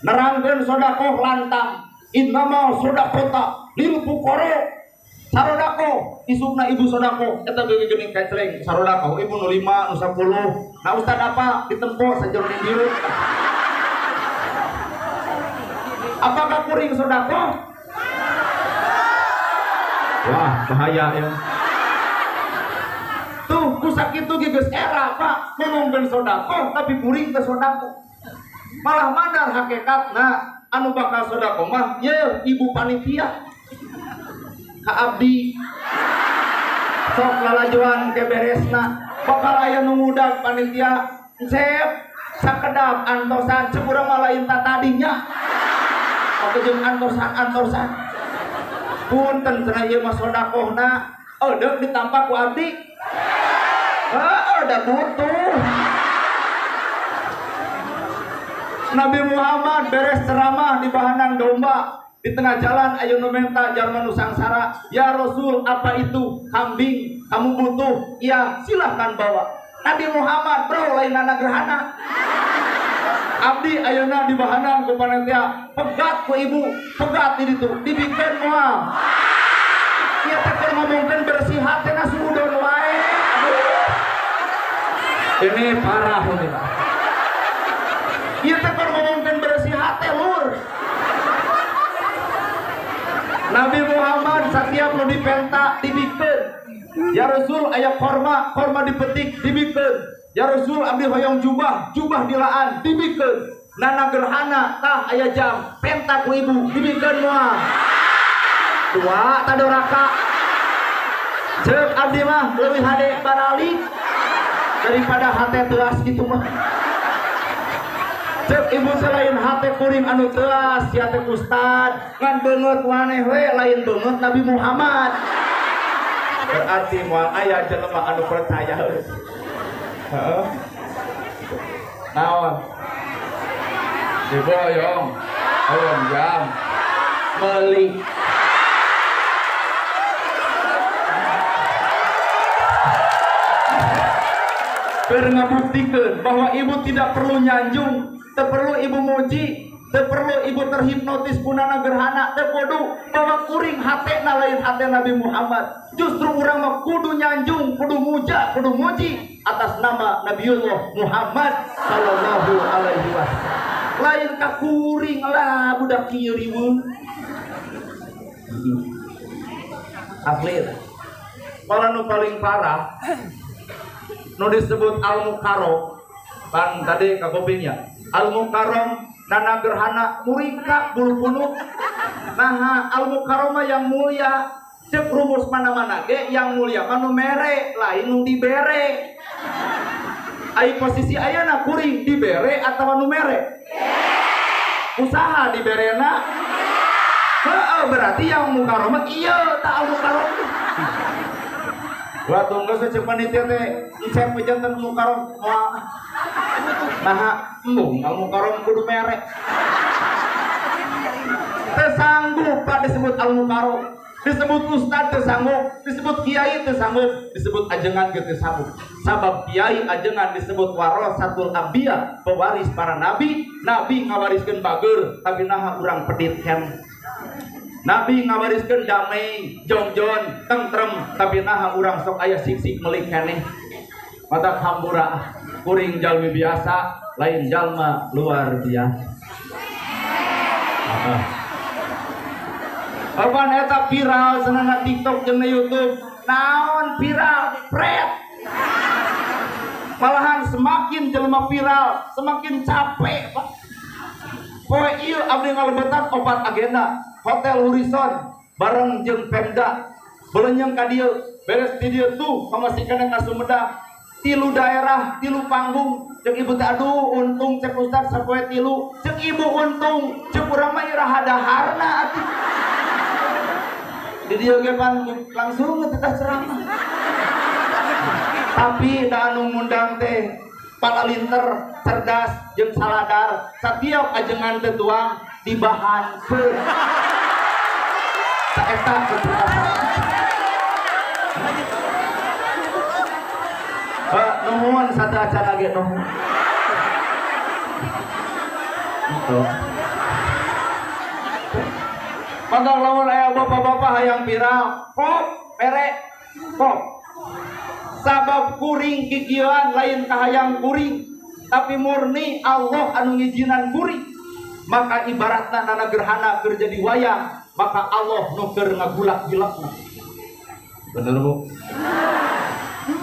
Nerangkeun sodakoh lantang, innama sodaqota lil fuqara. Sarodakoh, isukna ibu sodakoh, eta beuki geuning kacleng, sarodakoh ibu nu 5, nu 10. Nah ustad apa ditempo sajeroning dieu. Apakah kuring sodakoh? Wah, bahaya ya. Tuh, kusak itu geus era, Pak. Ngomongkeun sodakoh tapi kuring teu sodakoh. Malah mandar hakikatna anu bakal sodakoh mah ye ibu panitia. Ka abdi. Sok lalajoan ke beresna, bakal aya nu ngudag panitia, "Cep, Sakedap antosan cek urang mah lain tadinya. Oke jeung antosan-antosan. Punten cenah ieu mah sodakohna eudeuk ditampa ku abdi. Heeh, da butuh. Nabi Muhammad beres ceramah di bahanan domba. Di tengah jalan ayo nu menta jalma nu sangsara, ya Rasul apa itu kambing kamu butuh? Ya silahkan bawa. Nabi Muhammad bro lain nana gerhana. Abdi ayeuna di bahanan ku panitia pegat ku ibu, pegat di ditu dibikeun moal. Ieu teh keur ngomongkeun bersih hatena suudon wae. Aduh. Ini parah ini. Ieu teh keur ngomongkeun bersih hate lur. Nabi Muhammad setiap nu dipenta dibikeun. Ya Rasul aya korma, korma dipetik dibikeun. Ya Rasul abdi hoyong jubah, jubah dilaan dibikeun. Nana gerhana tah aya jam, penta ku ibu dibikeun moal. Dua tadoraka. Ceuk abdi mah leuwih hade baralik daripada hate teuas kitu mah. Cek ibu selain hate kuring anu teuas sia teh ustad ngan beungeut maneh we lain beungeut Nabi Muhammad. Berarti moal aya jelema anu percaya. Heeh. Naon? Diboyong. Hoyong jam. Meuli. Keur ngabuktikeun bahwa ibu tidak perlu nyanjung, teu perlu ibu muji, teu perlu ibu terhipnotis kunana gerhana, teu kudu bahwa kuring hatena lain hate Nabi Muhammad. Justru urang mah kudu nyanjung, kudu muja, kudu muji atas nama Nabiullah Muhammad sallallahu alaihi wasallam. Lain ka kuring lah budak kieu riweuh. Asli. Malah nu paling parah nu disebut al-mukarram pan tadi kakupingnya al-mukarram nana gerhana murika bulu punuk. Nah al-mukarram yang mulia cek rumus mana-mana ge yang mulia mah nu mere lain nu dibere. Ai posisi ayeuna kuring dibere atawa nu mere? Usaha diberena. Heeh, berarti yang mukarram ieu tah al-mukarram. Wah tunggu cek panitia teh cek pejantan mukarram moal. Nah, embung al mukarram kudu mere. Teu sanggup pak disebut al mukarram, disebut ustad teu sanggup, disebut kiai teu sanggup, disebut ajengan ge teu sanggup. Sabab kiai ajengan disebut warasatul anbiya, pewaris para nabi, nabi ngawariskeun bager, tapi naha urang pedit hem. Nabi ngawariskeun damai, jongjon, tentrem, tapi naha urang sok aya sik-sik melik keneh. Mata hambura kuring jalmi biasa, lain jalma luar biasa. Apaan eta viral cenah TikTok jeung YouTube? Naon viral? Pret. Malahan semakin jelema viral, semakin capek, Pak. Poe ieu abdi ngalebetan opat agenda. Hotel Horizon bareng jeung Pemda belenyeng ka dieu beres di dieu tuh kamasikeun ka Sumedang tilu daerah tilu panggung jeung ibu teh aduh untung cek ustad sapoe tilu cek ibu untung cek urang mah iraha daharna atuh di dieu ge pan langsung teh ceramah tapi da anu ngundang teh palalinter cerdas jeung saladar satiap ajengan teh tuang dibahankeun. Eta kecerdasan. Nuhun satu acara lagi nuhun. Maka lamun aya bapak-bapak hayang viral, pop mere pop. Sabab kuring kikieuan lain kahayang kuring, tapi murni Allah anu ngijinan kuring. Maka ibaratna nana gerhana keur jadi wayang, maka Allah nu keur ngagulak-gilakna. Bener Bu?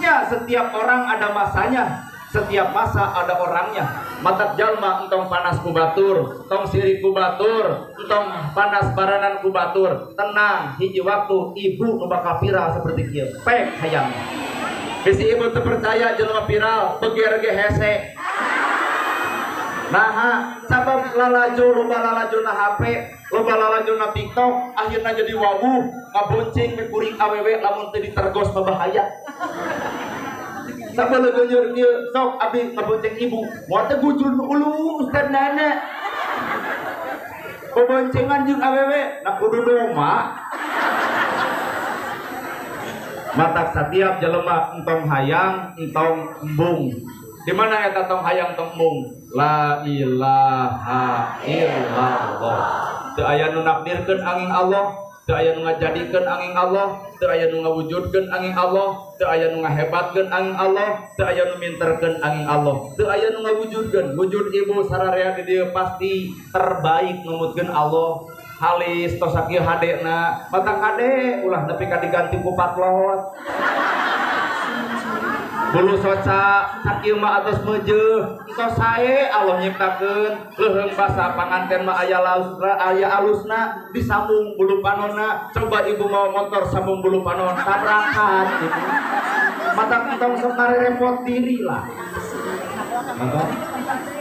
Ya, setiap orang ada masanya, setiap masa ada orangnya. Matak jalma entong panas ku batur, entong sirik ku batur, entong panas baranan ku batur. Tenang, hiji waktu ibu nu bakal viral seperti kieu. Pek hayang. Bisi ibu teu percaya jelema viral, beger ge hese. Nah, sabab lalajo loba lalajo na HP, loba lalajo na TikTok, akhirnya jadi wawuh, ngabonceng mekuring awewe lamun teu ditergos mah bahaya. Sabab kieu sok abdi ngabonceng ibu, moal teh gujul ulu Ustaz Nana. Boboncengan jeung awewe, na kudu doma. Matak setiap jelema entong hayang, entong embung. Di mana eta tong hayang tong embung? La ilaha illallah. Teu aya nu nakdirkeun angin Allah, teu aya nu ngajadikeun angin Allah, teu aya nu ngawujudkeun angin Allah, teu aya nu ngahebatkeun angin Allah, teu aya nu minterkeun angin Allah, teu aya nu ngawujudkeun. Wujud ibu sararea di dieu pasti terbaik numutkeun Allah. Halis tos sakieu hadena, matak hade ulah nepi ka diganti ku patlot. Bulu soca sakieu mah atos meujeuh, tos sae Allah nyiptakeun, leuheung basa panganten mah aya lausna, aya alusna, disambung bulu panonna. Coba ibu mau motor sambung bulu panon, tabrakan ibu. Matak entong sok ngarerepot diri lah.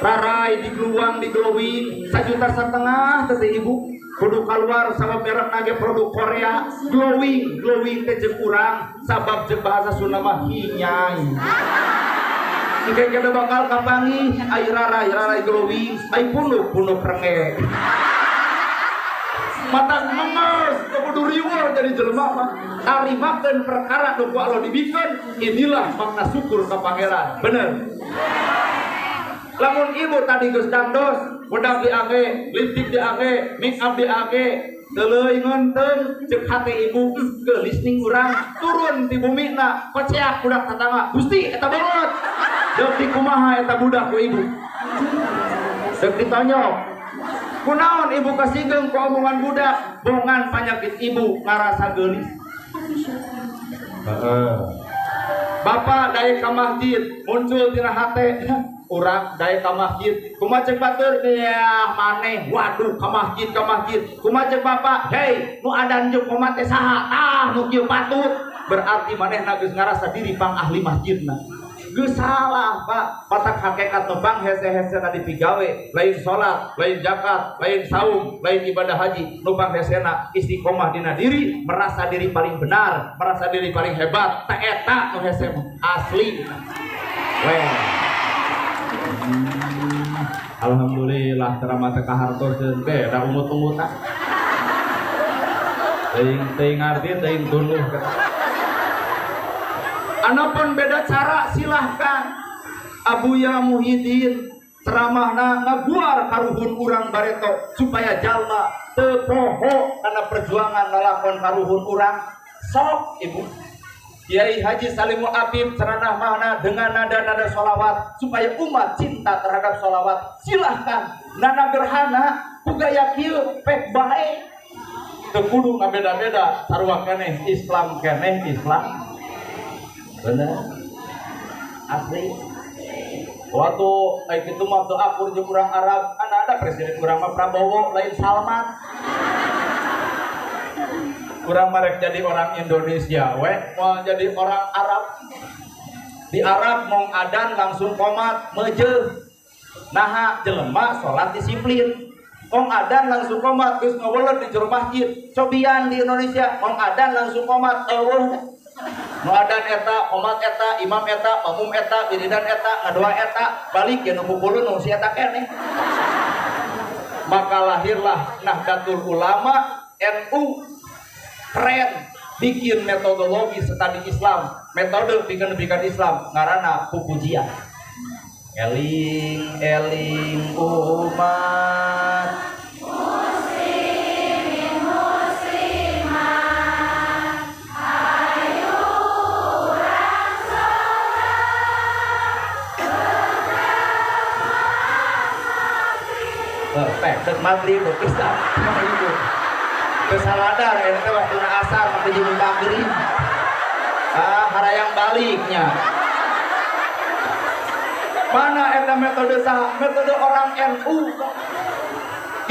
Rarai digeluang diglowing 1,5 juta teh ibu. Kudu keluar sama merek nage produk Korea glowing glowing teh jeung urang sabab jeung bahasa Sunda mah hinyai. Engke kita bakal kapangi ai rarai rarai glowing ai punuk punuk renge. Mata menges kudu riweuh jadi jelema mah tarimakeun perkara nu ku Allah dibikeun, inilah makna syukur ka pangeran. Bener. Lamun ibu tadi geus dangdos, bedak diangge, lipstik diangge, make up diangge, teuleui ngeunteung ceuk hate ibu geulis ning urang turun ti bumina koceak budak tatangga. Gusti eta banget. Deuk dikumaha eta budak ku ibu? Deuk ditonyok. Kunaon ibu kasigeung ku omongan budak, bongan panyakit ibu ngarasa geulis. Heeh. Bapak daek ka masjid muncul tina hate urang daek ka masjid kumaha ceuk batur ya maneh waduh ka masjid ka masjid kumaha ceuk bapak hei nu adan jeung komat teh saha tah nu kieu patut berarti manehna geus ngarasa diri pang ahli masjidna. Geus salah Pak, patak hakikat nu pang hese-hese na dipigawe lain salat, lain zakat, lain saum, lain ibadah haji, nu pang hesena istiqomah dina diri, merasa diri paling benar, merasa diri paling hebat, ta eta nu hese asli. Weh. Alhamdulillah ceramah teh kahartoseun teh da umut-umutan. Teuing teuing ngarti teuing tunduh. Anapun beda cara silahkan. Abuya Muhyiddin ceramahna ngaguar karuhun urang bareto supaya jalma teu poho kana perjuangan lalakon karuhun urang. Sok ibu Kiai Haji Salimul Afif ceramahna dengan nada-nada sholawat supaya umat cinta terhadap sholawat. Silahkan. Nana gerhana ku gaya kieu pek bae. Teu kudu ngabeda-beda sarua keneh Islam keneh Islam. Bener asli. Waktu kayak gitu mah teu akur jeung urang Arab, kan ada presiden urang mah Prabowo lain Salman. Urang mah rek jadi orang Indonesia weh, mau jadi orang Arab. Di Arab mong adan langsung komat meujeuh. Naha jelema salat disiplin. Mong adan langsung komat geus ngaweled di jero masjid. Cobian di Indonesia mong adan langsung komat eueuh. Nu adan eta, komat eta, imam eta, makmum eta, wiridan eta, ngadoa eta, balik ya nu pupulun nu si eta keneh. Maka lahirlah Nahdlatul Ulama NU keren bikin metodologi studi Islam, metode bikin Islam ngaranna pupujian. Eling eling umat muslimin muslimat ayo urang salat Pek, dek maghrib, dek isya, ibu. Kesaladar, ini teh waktuna asar sampai jeung maghrib. Ah, harayang baliknya. Mana eta metode saha? Metode orang NU.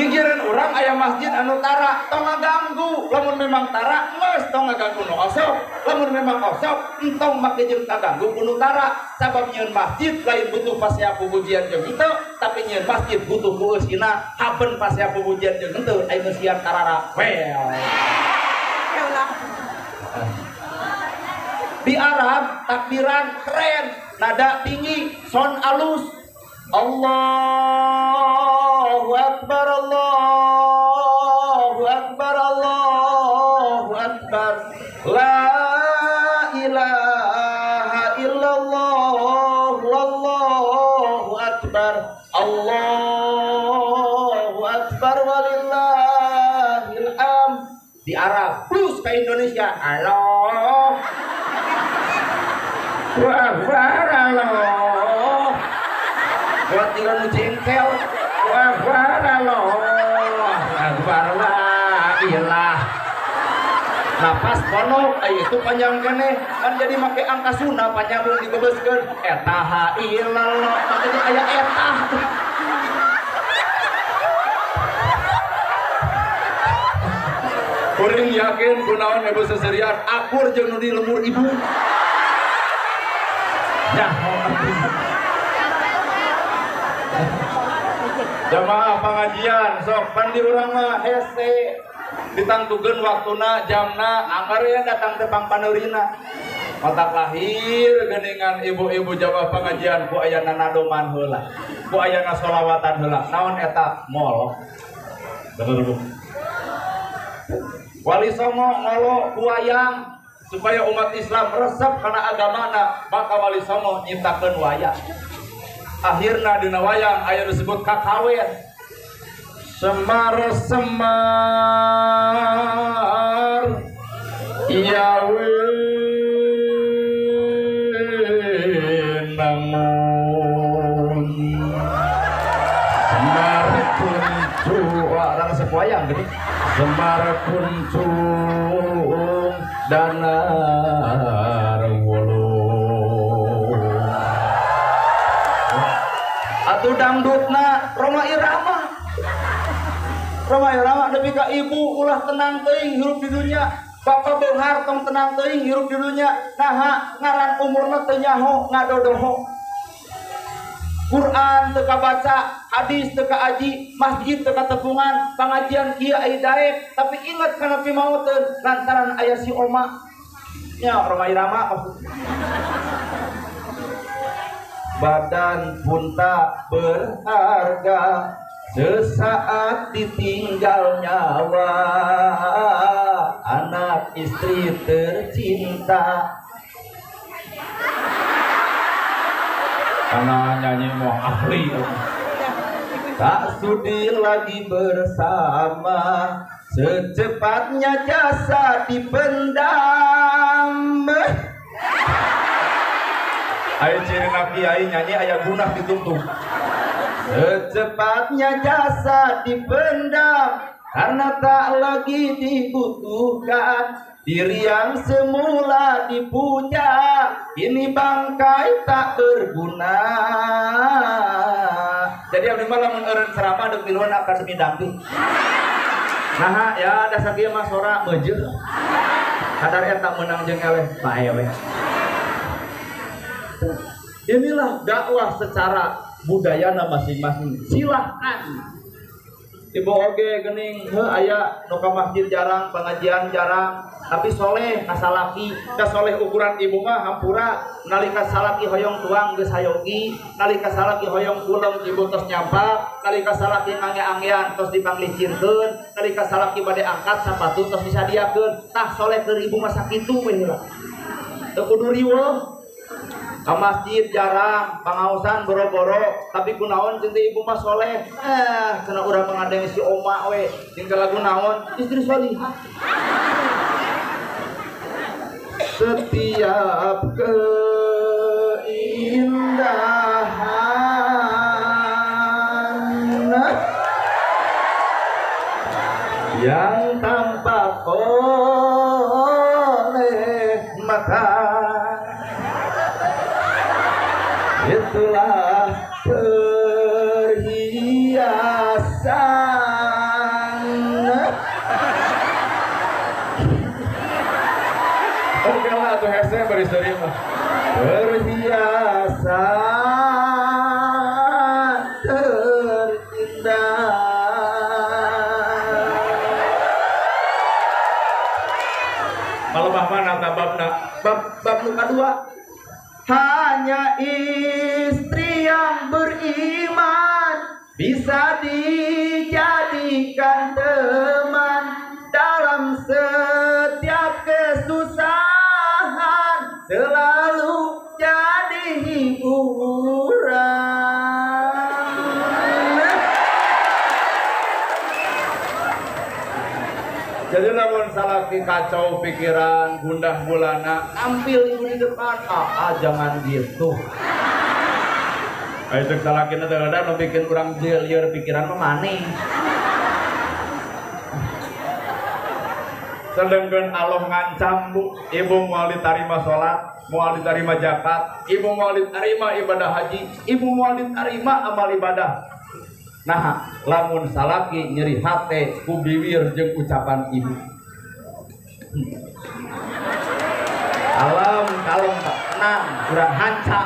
Gigireun urang aya masjid anu tara, tong ngaganggu. Lamun memang tara, geus tong ngaganggu nu osok. Lamun memang osok, entong make jeung kaganggu ku nu tara. Sabab nyieun masjid lain butuh pasea pupujian jeung henteu, tapi nyieun masjid butuh ku eusina. Haben pasea pupujian jeung henteu aya ngeusian karara. Well. Di Arab takbiran keren, nada tinggi, son alus. Allahu Akbar, Allahu Akbar, Allahu Akbar. La ilaha illallah, wallahu akbar, Allahu akbar walillahil hamd. Di Arab plus ke Indonesia, Allah Akbar, Allah. Buat tinggal nu jengkel, Akbar, Allah Akbar, la ilah. Napas ponok, itu panjang keneh kan jadi make angka suna panjang belum dibebeskeun. Eta ha ilallah, makanya aya eta. Kuring yakin kunaon ibu seserian akur jeung nu di lemur ibu. Nyaho jamaah pengajian sok pan di urang mah hese ditangtukeun waktuna jamna anggar ya datang teh pangpaneurina. Otak lahir geuningan ibu-ibu jamaah pengajian ku ayana nadoman heula, ku ayana sholawatan heula. Naon eta molo? Bener Bu. Wali Songo ngolo ku wayang supaya umat Islam resep kana agamana, maka Wali Songo nyiptakeun wayang. Akhirna dina wayang aya disebut kakawen. Semar semar ya wenangun Semar kuncung, wah resep wayang gini. Semar kuncung danar wulung. Atuh dangdutna Rhoma Irama. Rhoma Irama nepi ka ibu ulah tenang teuing hirup di dunya. Bapak beunghar tong tenang teuing hirup di dunya. Naha ngaran umurna teu nyaho ngadodoho. Quran teu kabaca, hadis teu kaaji, masjid teu katepungan, pangajian kieu aya daek, tapi ingat kana pimauteun lantaran aya si oma. Nya Rhoma Irama maksudna. Badan pun tak berharga sesaat ditinggal nyawa, anak istri tercinta. Karena nyanyi mau ahli. Tak sudi lagi bersama, secepatnya jasa dipendam. Ayo ciri kiai nyanyi aya gunah dituntun. Secepatnya jasa dipendam karena tak lagi dibutuhkan. Diri yang semula dipuja kini bangkai tak berguna. Jadi abdi mah lamun eureun ceramah deuk miluan akademi dangdut. Nah ya dasar kieu mah sora meujeuh. Kadar eta meunang jeung eleh bae we. Inilah dakwah secara budayana masing-masing. Silahkan. Ibu oge geuning heuh aya nu ka masjid jarang, pengajian jarang, tapi soleh ka salaki. Da soleh ukuran ibu mah hampura, nalika salaki hoyong tuang geus hayogi, nalika salaki hoyong kulem ibu tos nyampak, nalika salaki ngange-angean tos dipanglicirkeun, nalika salaki bade angkat sapatu tos disadiakeun. Tah soleh keur ibu mah sakitu we heula. Teu kudu riweuh. Ka masjid jarang, pangaosan boro-boro, tapi kunaon jeung ibu mah soleh. Kena urang mengadeng si oma we, jeung lagu naon, istri solihah. Setiap keindahan yang tampak oleh mata, itulah perhiasan. Oke lah tuh hese bari seri mah. Perhiasan rasa terindah. Malebah mana babna? Bab nu kadua. Hanya istri yang beriman bisa dijadikan teman dalam setiap kesusahan, selalu jadi hiburan. Jadi namun salaki kacau pikiran, gundah gulana, tampil ibu di depan, jangan gitu. Ayo cek salaki nanti ada bikin kurang liar pikiran mah maneh. Sedangkan Allah ngancam bu, ibu moal ditarima sholat, moal ditarima zakat, ibu moal ditarima ibadah haji, ibu moal ditarima amal ibadah. Nah, lamun salaki nyeri hate ku biwir jeung ucapan ibu. Alam kalem tenang, kurang hanca.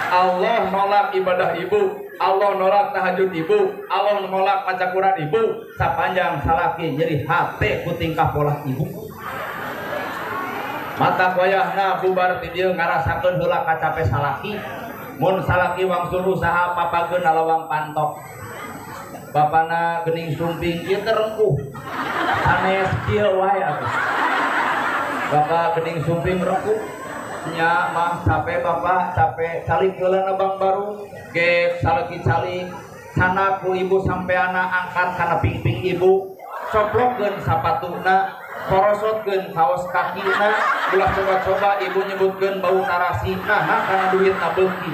Allah nolak ibadah ibu, Allah nolak tahajud ibu, Allah nolak maca Quran ibu, sapanjang salaki nyeri hate ku tingkah pola ibu. Mata wayahna bubar ti dieu ngarasakeun heula kacape salaki. Mun salaki wangsul usaha papageun lawang pantok. Bapana geuning sumping ieu teh rengkuh. Sanes kieu wae atuh. Bapak geuning sumping rengkuh. Nya mah capek bapak, capek calik heula na bang baru, gek salaki calik. Sana ku ibu sampeana angkat kana pingping ibu, coplokkeun sapatuna, korosotkeun kaos kakina, ulah coba-coba ibu nyebutkeun bau tarasi, nah kana duitna beuki.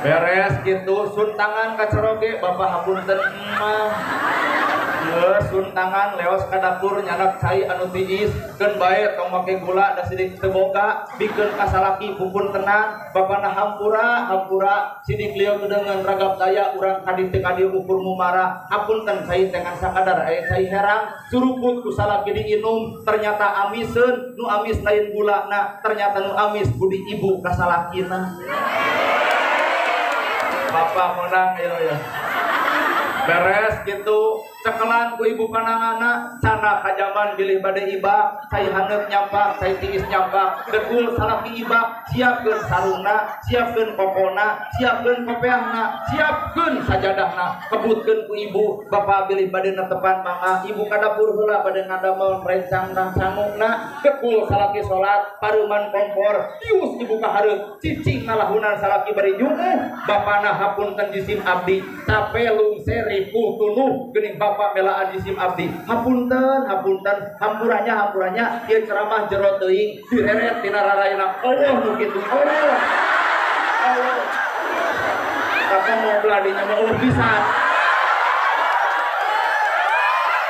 Beres gitu, sun tangan ka caroge, bapak hapunten mah. Geus sun tangan leos ka dapur nyanak cai anu tiis, keun bae tong make gula da sidik teu boga, bikeun ka salaki pupun tenang, bapana hampura hampura, sidik lieu gedengeun ragap daya urang ka dieu ka dieu ukur mumara, hapunten cai teh ngan sakadar aya cai herang, suruput ku salaki diinum, ternyata amiseun, nu amis lain gulana, ternyata nu amis budi ibu ka salakina. Bapak menang ya. Beres gitu, cekelan ku ibu panangana, cana kajaman bilih bade ibak, cai haneut nyampak, cai tiis nyampak, dekul salaki ibak, siapkeun sarungna, siapkeun kokona, siapkeun kopeahna, siapkeun sajadahna, kebutkeun ku ibu, bapak bilih bade netepan mangga, ibu ka dapur heula bade ngadamel rencang sanguna, dekul salaki salat, paruman kompor, tius ibu ka hareup, cicing ngalahunan salaki bari nyuuh, bapana hapunten jisim abdi, cape lungser ripuh tunuh geuning bapak melaan jisim abdi, hapunten hapunten, hampurannya hampurannya, ieu ceramah jero teuing direret tina rarayana Allah nu kitu Allah Allah, tapi mau beladinya mah eueuh pisan,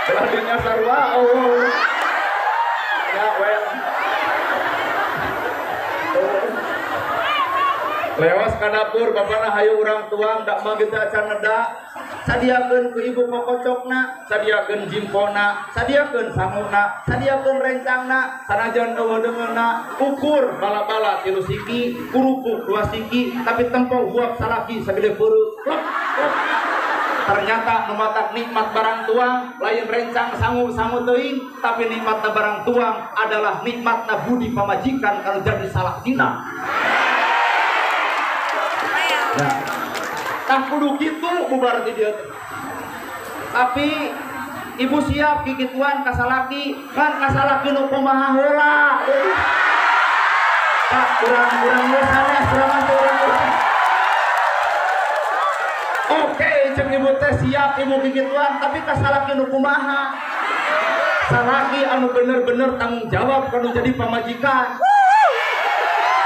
beladinya sarua Allah ya well. Lewas ka dapur bapana hayu urang tuang dak mah geus acan neda, sadiakeun ku ibu kokocokna, sadiakeun jimpona, sadiakeun sanguna, sadiakeun rencangna, sanajan eueuh deungeunna, ukur bala-bala 3 siki, kurupuk 2 siki, tapi tempo huap salaki sagede peureuk. Ternyata nu matak nikmat barang tuang lain rencang sangu-sangu teuing, tapi nikmatna barang tuang adalah nikmatna budi pamajikan kalau jadi salakina. Nah, tah kudu kitu bubar ti dieu. Tapi ibu siap kikituan ka salaki, kan ka salaki nu kumaha heula. Pak urang-urang we sanes, urang teh urang. Oke, ceuk ibu teh siap ibu kikituan, tapi ka salaki nu kumaha? Salaki anu bener-bener tanggung jawab kanu jadi pamajikan.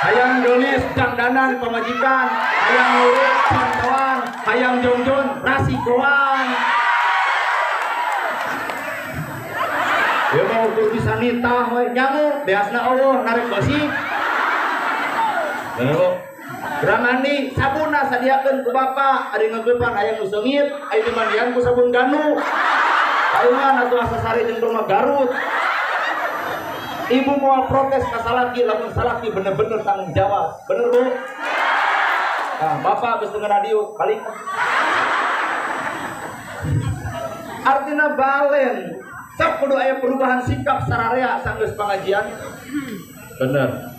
Hayang geulis dangdanan pamajikan, hayang ngurut cantoan, hayang jongjon rasikoan. Ieu mah ukur bisa nitah we nyangu beasna Allah narik beusi. Lalu urang mandi sabunna sadiakeun ku bapa, ari ngeukepan hayang nu seungit, aya dimandian ku sabun ganu. Palingan atuh asa sari jeung rumah Garut. Ibu mau protes ka salaki lamun salaki bener-bener tanggung jawab. Bener Bu? Nah, bapak geus denger radio balik. Artinya balen. Sok kudu aya perubahan sikap sararea sanggeus pengajian. Bener.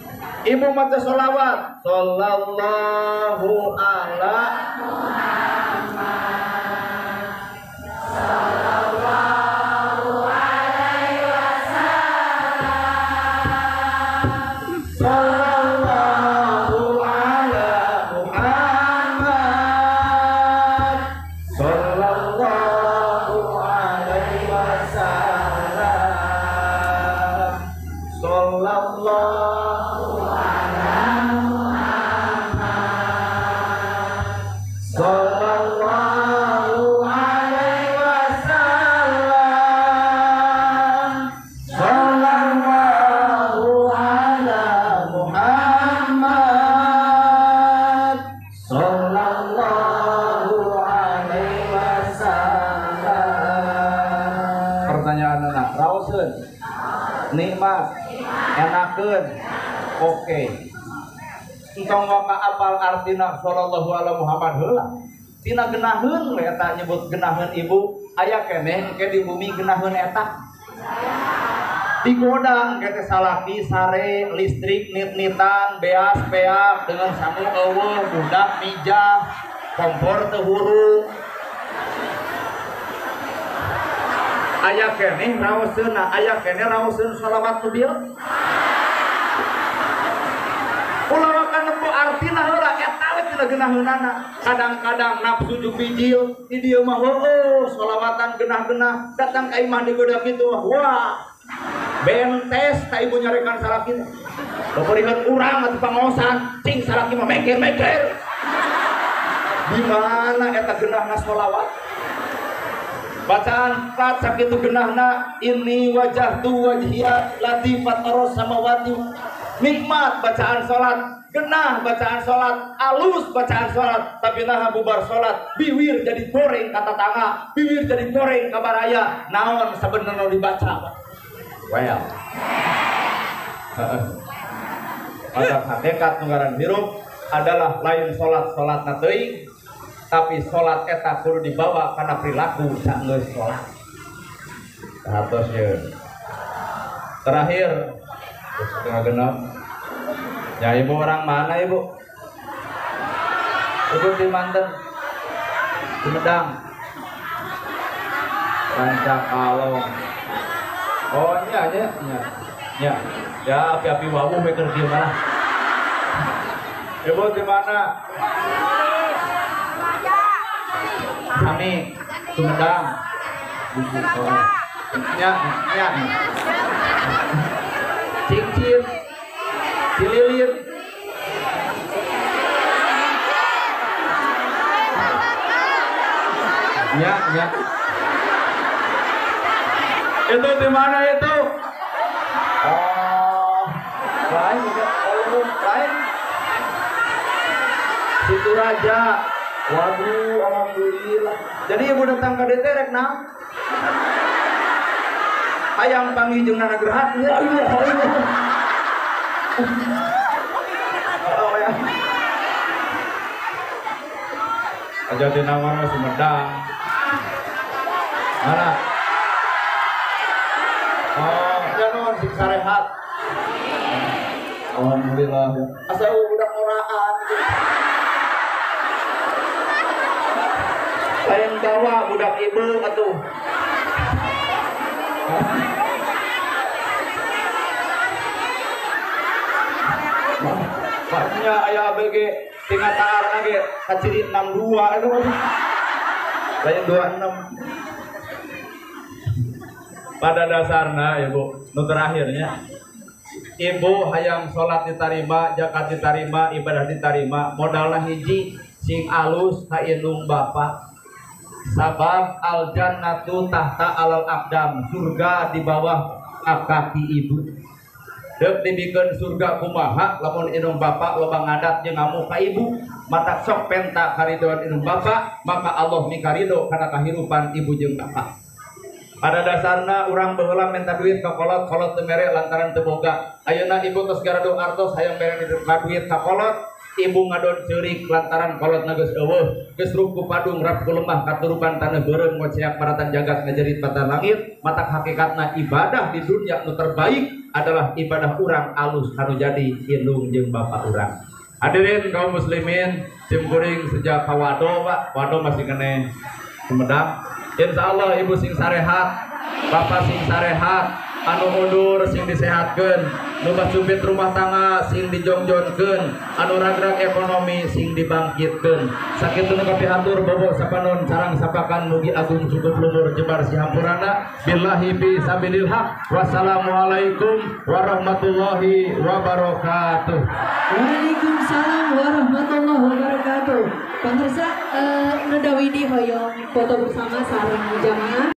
Ibu maca sholawat sallallahu ala Muhammad sallallahu alaihi wasallam sallallahu ala Muhammad sallallahu alaihi wasallam sallallahu sallallahu alaihi wasallam sallallahu ala Muhammad sallallahu alaihi wasallam. Pertanyaan anak, raoseun, nikmat, enakeun, oke. Entong waka apal artina sallallahu ala Muhammad heula. Tina genaheun we eta nyebut genaheun ibu, aya keneh engke di bumi genaheun eta. Digoda engke teh salaki sare listrik nit-nitan beas peak dengan sangu eueuh budak mijah kompor teu hurung. Aya keneh raoseunna, aya keneh raoseun sholawat nu bieu. Ulah waka nempo artina heula eta we tina geunaheunana. Kadang-kadang nafsu jeung bijil di dieu mah heueuh sholawatan genah-genah datang ka imah digoda kitu mah wah bentes ka ibu nyarekan salaki. Baparihan urang atuh pangaosan cing salaki mah mekir-mekir. Di mana eta genahna sholawat? Bacaan tat sakitu genahna inni wajjahtu wajhiya lati fatara samawati. Nikmat bacaan salat, genah bacaan salat, alus bacaan salat, tapi nah bubar salat, biwir jadi goreng kata tangga, biwir jadi goreng kabaraya, naon sebenarnya dibaca. Well. Pada hakikat tunggaran hirup adalah lain salat-salat na teuing, tapi salat eta kudu dibawa kana perilaku sanggeus salat. Atos yeun. Terakhir setengah genap. Ya ibu orang mana ibu? Ibu di Banten, Sumedang, Rancakalong. Oh iya iya iya. Ya, ya api-api wawu mikir di mana? Ibu di mana? Kami Sumedang. Ya, ya. Cincin, cililin, ya, ya. Itu di mana itu? Oh, lain, oh, lain. Situ Raja. Waduh, alhamdulillah. Jadi ibu datang ke DT rek naon? Hayang panggih jeung nana gerhat. Ya Allah, Allah. Oh ya. Aja di nama Sumedang. Mana? Oh, ya nuhun sing sarehat. Alhamdulillah. Asa budak ngoraan. Lain bawa budak ibu atuh. Maknya ayah ABG tinggal taar lagi kaciri 62 itu lain 26. Pada dasarnya ibu, nu terakhirnya ibu hayang sholat ditarima, zakat ditarima, ibadah ditarima, modalna hiji sing alus ka indung bapak. Sabab al jannatu tahta alal aqdam, surga di bawah kaki ibu. Deuk dibikeun surga kumaha lamun indung bapak loba ngadat jeung ngamuk ka ibu, mata sok penta karidoan indung bapak, maka Allah mikarido kana kahirupan ibu jeung bapak. Pada dasarna urang baheula minta duit ka kolot, kolot teu mere lantaran teu boga. Ayeuna ibu tos garaduh artos hayang mere duit ka kolot, ibu ngadon ceurik lantaran kolot na geus eueuh. Geus rup ku padung rap ku lemah katurupan taneuh beureum ngoceak maratan jagat ngajerit patan langit. Matak hakikatna ibadah di dunia nu terbaik adalah ibadah urang alus anu jadi indung jeung bapak urang. Hadirin kaum muslimin, sim kuring sejak kawado Pak, wado masih kene Sumedang. Insya Allah ibu sing sarehat, bapak sing sarehat, anu undur sing disehatkeun, nu basupit rumah tangga sing dijongjonkeun, anu ragrag ekonomi sing dibangkitkeun. Sakitu nu kapihatur bobo sapanon carang sapakan mugi agung cukup lumur jebar sihampurana. Billahi fi sabilil haq. Wassalamualaikum warahmatullahi wabarakatuh. Waalaikumsalam warahmatullahi wabarakatuh. Pemirsa, Nunda Widi hoyong foto bersama sareng jamaah.